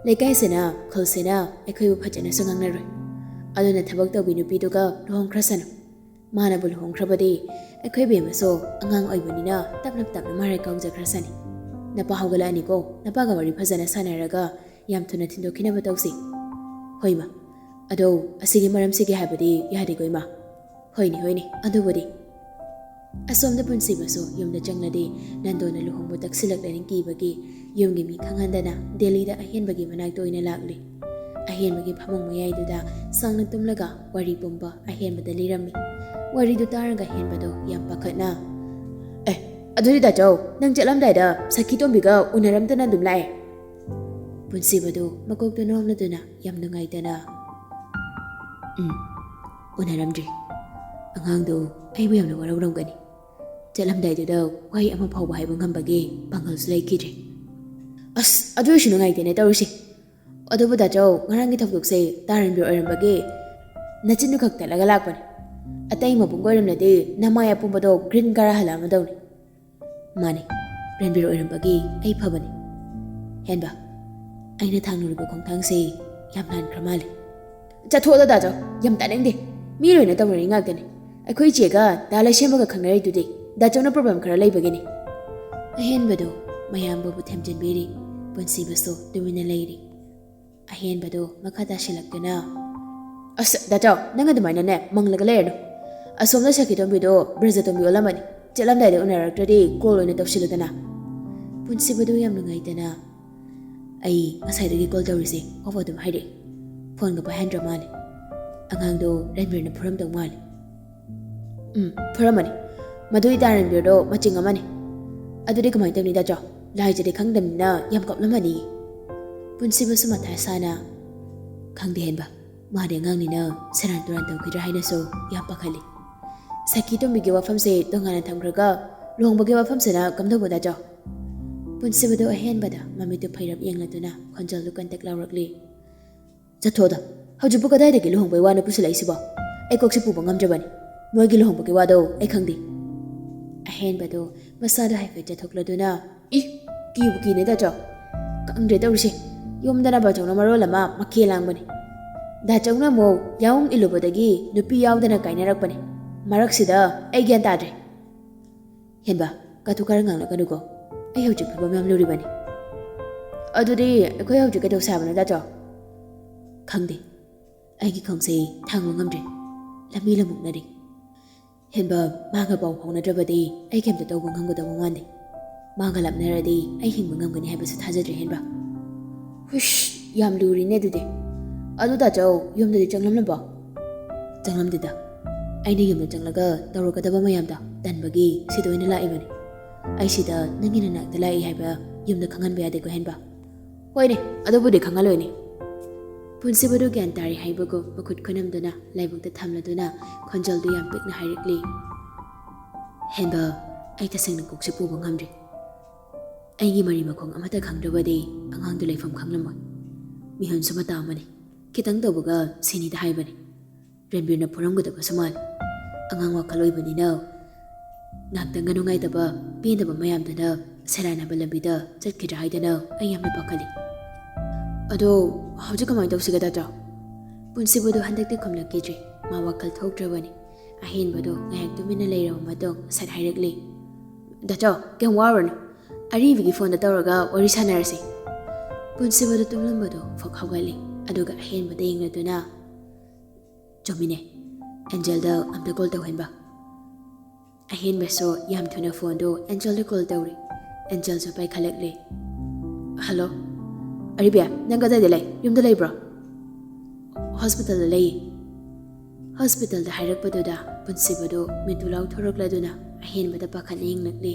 ꯂꯩꯀꯥꯏꯁꯤꯅ, ꯈꯨꯜꯁꯤꯅ ꯑꯩꯈꯣꯏꯕꯨ ꯐꯖꯅꯁꯨ ꯉꯥꯡꯅꯔꯣꯏ꯫ ꯑꯗꯨꯅ ꯊꯕꯛ ꯇꯧꯕꯤ ꯅꯨꯄꯤꯗꯨꯒ ꯂꯨꯍꯣꯡꯈ꯭ꯔꯁꯅꯨ꯫ ꯃꯥꯅꯕꯨ ꯂꯨꯍꯣꯡꯈ꯭ꯔꯕꯗꯤ ꯑꯩꯈꯣꯏ ꯕꯦꯝꯃꯁꯨ ꯑꯉꯥꯡ ꯑꯣꯏꯕꯅꯤꯅ ꯇꯞꯅ ꯇꯞꯅ ꯃꯔꯥꯏ ꯀꯥꯎꯖꯈ꯭ꯔꯁꯅꯤ꯫ ꯅꯄꯥ ꯍꯧꯒꯠꯂꯛꯑꯅꯤꯀꯣ, ꯅꯄꯥꯒ ꯋꯥꯔꯤ ꯐꯖꯅ ꯁꯥꯟꯅꯔꯒ ꯌꯥꯝ ꯊꯨꯅ ꯊꯤꯟꯗꯣꯛꯈꯤꯅꯕ ꯇꯧꯁꯤ꯫ ꯍꯣꯏ ꯃꯥ꯫ ꯑꯗꯣ ꯑꯁꯤꯒꯤ ꯃꯔꯝꯁꯤꯒꯤ ꯍꯥꯏꯕꯗꯤ ꯌꯥꯗꯦꯀꯣ ꯏꯃꯥ? ꯍꯣꯏꯅꯦ, ꯍꯣꯏꯅꯦ, ꯑꯗꯨꯕꯨꯗꯤ꯫ ꯑꯁꯣꯝꯗ ꯄꯨꯟꯁꯤꯕꯁꯨ ꯌꯨꯝꯗ ꯆꯪꯂꯗꯤ ꯅꯟꯗꯣꯅ ꯂꯨꯍꯣꯡꯕ ꯇꯛꯁꯤꯜꯂꯛꯂꯅꯤ ꯀꯤꯕꯒꯤ ꯌꯨꯝꯒꯤ ꯃꯤ ꯈꯪꯍꯟꯗꯅ ꯗꯦꯜꯂꯤꯗ ꯑꯍꯦꯟꯕꯒꯤ ꯃꯅꯥꯛꯇ ꯑꯣꯏꯅ ꯂꯥꯛꯂꯤ꯫ ꯑꯍꯦꯟꯕꯒꯤ ꯐꯃꯨꯡ ꯃꯌꯥꯏꯗꯨꯗ ꯁꯥꯡꯅ ꯇꯨꯝꯂꯒ ꯋꯥꯔꯤ ꯄꯨꯝꯕ ꯑꯍꯦꯟꯕꯗ ꯂꯤꯔꯝꯃꯤ꯫ ꯋꯥꯔꯤꯗꯨ ꯇꯥꯔꯒ ꯍꯦꯟꯕꯗꯣ ꯌꯥꯝ ꯄꯥꯈꯠꯅ, "ꯑꯦ, ꯑꯗꯨꯗꯤ ꯗꯥꯆꯧ, ꯅꯪ ꯆꯠꯂꯝꯗꯥꯏꯗ ꯁꯈꯤ ꯇꯣꯝꯕꯤꯒ ꯎꯅꯔꯝꯗꯅ ꯑꯗꯨꯝ ꯂꯥꯛꯑꯦ?" ꯄꯨꯟꯁꯤꯕꯗꯨ ꯃꯀꯣꯛꯇ ꯅꯣꯝꯂꯗꯨꯅ ꯌꯥꯝ ꯅꯨꯡꯉꯥꯏꯇꯅ, "ꯎꯝ, ꯎꯅꯔꯝꯗ꯭ꯔꯤ꯫ ꯑꯉꯥꯡꯗꯨ ꯑꯩꯕꯨ ꯌꯥꯝꯅ ꯋꯥꯔꯧꯔꯝꯒꯅꯤ꯫ ꯆꯠꯂꯝꯗꯥꯏꯗꯨꯗ ꯋꯥꯍꯩ ꯑꯃ ꯐꯥꯎꯕ ꯍꯥꯏꯕ ꯉꯝꯕꯒꯤ ꯄꯥꯡꯒꯜꯁꯨ ꯂꯩꯈꯤꯗ꯭ꯔꯦ꯫ ꯑꯁ, ꯑꯗꯨ ꯑꯣꯏꯔꯁꯨ ꯅꯨꯡꯉꯥꯏꯇꯦꯅꯦ ꯇꯧꯔꯤꯁꯦ꯫ ꯑꯗꯨꯕꯨ ꯗꯥꯆꯧ, ꯉꯔꯥꯡꯒꯤ ꯊꯧꯗꯣꯛꯁꯦ ꯇꯥ ꯔꯟꯕꯤꯔ ꯑꯣꯏꯔꯝꯕꯒꯤ ꯅꯆꯤꯟꯗꯨ ꯈꯛ ꯇꯠꯂꯒ ꯂꯥꯛꯄꯅꯦ꯫ ꯑꯇꯩ ꯃꯄꯨꯡ ꯑꯣꯏꯔꯝꯂꯗꯤ ꯅꯃꯥꯏ ꯑꯄꯨꯝꯕꯗꯣ ꯒ꯭ꯔꯤꯟ ꯀꯥꯔ ꯍꯜꯂꯛꯑꯝꯃꯗꯧꯅꯤ꯫" "ꯃꯥꯅꯤ, ꯔꯟꯕꯤꯔ ꯑꯣꯏꯔꯝꯕꯒꯤ ꯑꯩ ꯐꯕꯅꯤ꯫" "ꯍꯦꯟꯕ, ꯑꯩꯅ ꯊꯥꯡꯂꯨꯔꯤꯕ ꯈꯣꯡꯊꯥꯡꯁꯦ ꯌꯥꯝ ꯂꯥꯟꯈ꯭ꯔ ꯃꯥꯜꯂꯦ꯫" "ꯆꯠꯊꯣꯛꯑꯣꯗ ꯗꯥꯆꯧ, ꯌꯥꯝ ꯇꯥꯅꯤꯡꯗꯦ꯫ ꯃꯤ ꯂꯣꯏꯅ ꯇꯧꯅꯔꯤ ꯉꯥꯛꯇꯅꯤ꯫ ꯑꯩꯈꯣꯏ ꯏꯆꯦꯒ ꯗꯥ ꯂꯩꯁꯦꯝꯕꯒ ꯈꯪꯅꯔꯤꯗꯨꯗꯤ ꯗꯥꯆꯧꯅ ꯄ꯭ꯔꯣꯕ꯭ꯂꯦꯝ ꯈꯔ ꯂꯩꯕꯒꯤꯅꯤ꯫" ꯑꯍꯦꯟꯕꯗꯨ ꯃꯌꯥꯝꯕꯕꯨ ꯊꯦꯝꯖꯤꯟꯕꯤꯔꯤ꯫ ꯄꯨꯟꯁꯤꯕꯁꯨ ꯇꯨꯃꯤꯟꯅ ꯂꯩꯔꯤ꯫ ꯑꯍꯦꯟꯕꯗꯨ ꯃꯈꯥ ꯇꯥꯁꯤꯜꯂꯛꯇꯨꯅ, "ꯑꯁ, ꯗꯥꯆꯧ, ꯅꯪ ꯑꯗꯨꯃꯥꯏꯅꯅꯦ ꯃꯪꯂꯒ ꯂꯩꯔꯅꯨ꯫ ꯑꯁꯣꯝꯗ ꯁꯈꯤꯇꯣꯝꯕꯤꯗꯣ ꯕ꯭ꯔꯖꯇꯣꯝꯕꯤ ꯑꯣꯜꯂꯝꯃꯅꯤ꯫ ꯆꯠꯂꯝꯗꯥꯏꯗ ꯎꯅꯔꯛꯇ꯭ꯔꯗꯤ ꯀꯣꯜ ꯑꯣꯏꯅ ꯇꯧꯁꯤꯜꯂꯨꯗꯅ꯫ ꯄꯨꯟꯁꯤꯕꯗꯨ ꯌꯥꯝ ꯅꯨꯡꯉꯥꯏꯇꯅ, "ꯑꯩ ꯉꯁꯥꯏꯗꯒꯤ ꯀꯣꯜ ꯇꯧꯔꯤꯁꯦ ꯑꯣꯐ ꯑꯗꯨꯝ ꯍꯥꯏꯔꯛꯏ꯫ ꯐꯣꯟꯒ ꯄꯥꯏꯍꯟꯗ꯭ꯔ ꯃꯥꯜꯂꯦ꯫ ꯑꯉꯥꯡꯗꯣ ꯔꯟꯕꯤꯔꯅ ꯐꯨꯔꯝꯗꯧ ꯃꯥꯜꯂꯦ꯫" "ꯎꯝ, ꯐꯨꯔꯝꯃꯅꯤ꯫ ꯃꯗꯨ ꯏꯇꯥ ꯔꯟꯕꯤꯔꯗꯣ ꯃꯆꯤꯡ ꯑꯃꯅꯤ꯫ ꯑꯗꯨꯗꯤ ꯀꯃꯥꯏꯅ ꯇꯧꯅꯤ ꯗꯥꯆꯧ? ꯂꯥꯏꯖꯗꯤ ꯈꯪꯗꯕꯅꯤꯅ ꯌꯥꯝ ꯀꯞꯂꯝꯃꯅꯤ꯫" ꯄꯨꯟꯁꯤꯕꯁꯨ ꯃꯊꯥ ꯁꯥꯅ, "ꯈꯪꯗꯦ ꯍꯦꯟꯕ, ꯃꯥꯗꯤ ꯑꯉꯥꯡꯅꯤꯅ ꯁꯦꯔꯥꯟ ꯇꯨꯔꯥꯟ ꯇꯧꯈꯤꯗ꯭ꯔꯥ ꯍꯥꯏꯅꯁꯨ ꯌꯥꯝ ꯄꯥꯈꯠꯂꯤ꯫ ꯁꯈꯤꯇꯣꯝꯕꯤꯒꯤ ꯋꯥꯐꯝꯁꯦ ꯇꯣꯉꯥꯟꯅ ꯊꯝꯈ꯭ꯔꯒ ꯂꯨꯍꯣꯡꯕꯒꯤ ꯋꯥꯐꯝꯁꯤꯅ ꯀꯝꯗꯧꯕ ꯗꯥꯆꯧ?" ꯄꯨꯟꯁꯤꯕꯗꯨ ꯑꯍꯦꯟꯕꯗ ꯃꯃꯤꯠꯇꯨ ꯐꯩꯔꯞ ꯌꯦꯡꯂꯗꯨꯅ ꯈꯣꯟꯖꯦꯜꯗꯨ ꯀꯟꯇꯛ ꯂꯥꯎꯔꯛꯂꯤ꯫ "ꯆꯠꯊꯣꯛꯑꯣꯗ, ꯍꯧꯖꯤꯛꯄꯨ ꯀꯗꯥꯏꯗꯒꯤ ꯂꯨꯍꯣꯡꯕꯩ ꯋꯥꯅꯣ ꯄꯨꯁꯤꯜꯂꯛꯏꯁꯤꯕꯣ? ꯑꯩ ꯀꯣꯛꯁꯤ ꯄꯨꯕ ꯉꯝꯗ꯭ꯔꯕꯅꯤ꯫ ꯅꯣꯏꯒꯤ ꯂꯨꯍꯣꯡꯕꯒꯤ ꯋꯥꯗꯣ ꯑꯩ ꯈꯪꯗꯦ꯫" ꯑꯍꯦꯟꯕꯗꯨ ꯃꯁꯥꯗꯨ ꯍꯥꯏꯐꯦꯠ ꯆꯠꯊꯣꯛꯂꯗꯨꯅ, "ꯏ, ꯀꯤꯕꯨ ꯀꯤꯅꯦ ꯗꯥꯆꯧ꯫ ꯈꯪꯗ꯭ꯔꯦ ꯇꯧꯔꯤꯁꯦ꯫ ꯌꯨꯝꯗꯅ ꯕꯥꯆꯧꯅ ꯃꯔꯣꯜ ꯑꯃ ꯃꯈꯦꯜ ꯂꯥꯡꯕꯅꯦ꯫ ꯗꯥꯆꯧꯅ ꯑꯃꯨꯛ ꯌꯥꯎꯑꯣꯡ ꯏꯜꯂꯨꯕꯗꯒꯤ ꯅꯨꯄꯤ ꯌꯥꯎꯗꯅ ꯀꯥꯏꯅꯔꯛꯄꯅꯦ꯫ ꯃꯔꯛꯁꯤꯗ ꯑꯩ ꯒ꯭ꯌꯥꯟ ꯇꯥꯗ꯭ꯔꯦ꯫" "ꯍꯦꯟꯕ, ꯀꯥꯇꯨ ꯀꯥꯔꯟ ꯉꯥꯡꯂꯛꯀꯅꯨꯀꯣ꯫ ꯑꯩ ꯍꯧꯖꯤꯛ ꯐꯤꯕꯝ ꯌꯥꯝ ꯂꯨꯔꯤꯕꯅꯤ꯫" "ꯑꯗꯨꯗꯤ ꯑꯩꯈꯣꯏ ꯍꯧꯖꯤꯛ ꯀꯩꯗꯧꯁꯦ ꯍꯥꯏꯕꯅꯣ ꯗꯥꯆꯧ?" "ꯈꯪꯗꯦ꯫ ꯑꯩꯒꯤ ꯈꯣꯡꯁꯦ ꯊꯥꯡꯕ ꯉꯝꯗ꯭ꯔꯦ꯫ ꯂꯝꯕꯤ ꯂꯃꯨꯛꯅꯔꯤ꯫ ꯍꯦꯟꯕ, ꯃꯥꯒ ꯄꯥꯎ ꯐꯥꯎꯅꯗ꯭ꯔꯕꯗꯤ ꯑꯩ ꯀꯩꯝꯇ ꯇꯧꯕ ꯉꯝꯒꯗꯕ ꯃꯥꯟꯗꯦ꯫ ꯃꯥꯒ ꯂꯥꯞꯅꯔꯗꯤ ꯑꯩ ꯍꯤꯡꯕ ꯉꯝꯒꯅꯤ ꯍꯥꯏꯕꯁꯨ ꯊꯥꯖꯗ꯭ꯔꯦ ꯍꯦꯟꯕ꯫" "ꯍꯨꯏꯁ, ꯌꯥꯝ ꯂꯨꯔꯤꯅꯦ ꯑꯗꯨꯗꯤ꯫ ꯑꯗꯨ ꯗꯥꯆꯧ, ꯌꯨꯝꯗꯗꯤ ꯆꯪꯂꯝꯂꯕꯣ?" "ꯆꯪꯂꯝꯗꯦꯗ꯫ ꯑꯩꯅ ꯌꯨꯝꯗ ꯆꯪꯂꯒ ꯇꯧꯔꯛꯀꯗꯕ ꯃꯌꯥꯝꯗꯣ ꯇꯟꯕꯒꯤ ꯁꯤꯗ ꯑꯣꯏꯅ ꯂꯥꯛꯏꯕꯅꯤ꯫ ꯑꯩ ꯁꯤꯗ ꯅꯪꯒꯤ ꯅꯅꯥꯛꯇ ꯂꯥꯛꯏ ꯍꯥꯏꯕ ꯌꯨꯝꯗ ꯈꯪꯍꯟꯕ ꯌꯥꯗꯦꯀꯣ ꯍꯦꯟꯕ?" "ꯍꯣꯏꯅꯦ, ꯑꯗꯨꯕꯨꯗꯤ ꯈꯪꯍꯜꯂꯣꯏꯅꯦ꯫" ꯄꯨꯟꯁꯤꯕꯗꯨ ꯒ꯭ꯌꯥꯟ ꯇꯥꯔꯦ ꯍꯥꯏꯕꯒꯨꯝ ꯃꯈꯨꯠ ꯈꯨꯅꯝꯗꯨꯅ ꯂꯥꯏꯕꯛꯇ ꯊꯝꯂꯗꯨꯅ ꯈꯣꯟꯖꯦꯜꯗꯨ ꯌꯥꯝ ꯄꯤꯛꯅ ꯍꯥꯏꯔꯛꯂꯤ꯫ "ꯍꯦꯟꯕ, ꯑꯩ ꯇꯁꯦꯡꯅ ꯀꯣꯛꯁꯦ ꯄꯨꯕ ꯉꯝꯗ꯭ꯔꯦ꯫ ꯑꯩꯒꯤ ꯃꯔꯤ ꯃꯈꯣꯡ ꯑꯃꯠꯇ ꯈꯪꯗ꯭ꯔꯕꯗꯤ ꯑꯉꯥꯡꯗꯨ ꯂꯩꯐꯝ ꯈꯪꯂꯝꯃꯣꯏ꯫ ꯃꯤꯍꯨꯟꯁꯨ ꯃꯇꯥ ꯑꯃꯅꯤ꯫ ꯈꯤꯇꯪ ꯇꯧꯕꯒ ꯁꯤꯅꯤꯗ ꯍꯥꯏꯕꯅꯤ꯫ ꯔꯟꯕꯤꯔꯅ ꯐꯨꯔꯝꯒꯗꯕꯁꯨ ꯃꯥꯜꯂꯤ꯫ ꯑꯉꯥꯡ ꯋꯥꯈꯜ ꯑꯣꯏꯕꯅꯤꯅ ꯉꯥꯛꯇꯪꯒ ꯅꯨꯡꯉꯥꯏꯇꯕ, ꯄꯦꯟꯗꯕ ꯃꯌꯥꯝꯗꯨꯅ ꯁꯦꯔꯥꯟꯅꯕ ꯂꯝꯕꯤꯗ ꯆꯠꯈꯤꯗ꯭ꯔꯥ ꯍꯥꯏꯗꯅ ꯑꯩ ꯌꯥꯝꯅ ꯄꯥꯈꯠꯂꯤ꯫" "ꯑꯗꯣ ꯍꯧꯖꯤꯛ ꯀꯃꯥꯏꯅ ꯇꯧꯁꯤꯒꯦ ꯗꯥꯆꯧ?" ꯄꯨꯟꯁꯤꯕꯗꯨ ꯍꯟꯗꯛꯇꯤ ꯈꯨꯝꯂꯛꯈꯤꯗ꯭ꯔꯤ꯫ ꯃꯥ ꯋꯥꯈꯜ ꯊꯣꯛꯇ꯭ꯔꯕꯅꯤ꯫ ꯑꯍꯦꯟꯕꯗꯨ ꯉꯥꯏꯍꯥꯛ ꯇꯨꯃꯤꯟꯅ ꯂꯩꯔꯕ ꯃꯇꯨꯡ ꯁꯠ ꯍꯥꯏꯔꯛꯂꯤ, "ꯗꯥꯆꯧ, ꯀꯩꯝ ꯋꯥꯔꯨꯔꯅꯨ꯫ ꯑꯔꯤꯕꯤꯒꯤ ꯐꯣꯟꯗ ꯇꯧꯔꯒ ꯋꯥꯔꯤ ꯁꯥꯟꯅꯔꯁꯤ꯫" ꯄꯨꯟꯁꯤꯕꯗꯨ ꯇꯨꯝꯂꯝꯕꯗꯨ ꯐꯛ ꯍꯧꯒꯠꯂꯤ꯫ ꯑꯗꯨꯒ ꯑꯍꯦꯟꯕꯗ ꯌꯦꯡꯂꯗꯨꯅ, "ꯆꯨꯝꯃꯤꯅꯦ, ꯑꯦꯟꯖꯦꯜꯗ ꯑꯝꯇ ꯀꯣꯜ ꯇꯧꯍꯟꯕ꯫ ꯑꯍꯦꯟꯕꯁꯨ ꯌꯥꯝ ꯊꯨꯅ ꯐꯣꯟꯗꯨ ꯑꯦꯟꯖꯦꯜꯗ ꯀꯣꯜ ꯇꯧꯔꯤ꯫ ꯑꯦꯟꯖꯦꯜꯁꯨ ꯄꯥꯏꯈꯠꯂꯛꯂꯦ꯫ "ꯍꯜꯂꯣ, ꯑꯔꯤꯕꯤꯌꯥ, ꯅꯪ ꯀꯗꯥꯏꯗ ꯂꯩ? ꯌꯨꯝꯗ ꯂꯩꯕ꯭ꯔꯣ?" "ꯍꯣꯁꯄꯤꯇꯥꯜꯗ ꯂꯩꯌꯦ꯫" ꯍꯣꯁꯄꯤꯇꯥꯜꯗ ꯍꯥꯏꯔꯛꯄꯗꯨꯗ ꯄꯨꯟꯁꯤꯕꯗꯨ ꯃꯤꯠꯇꯨ ꯂꯥꯎꯊꯣꯔꯛꯂꯗꯨꯅ ꯑꯍꯦꯟꯕꯗ ꯄꯥꯈꯠꯅ ꯌꯦꯡꯂꯛꯂꯦ꯫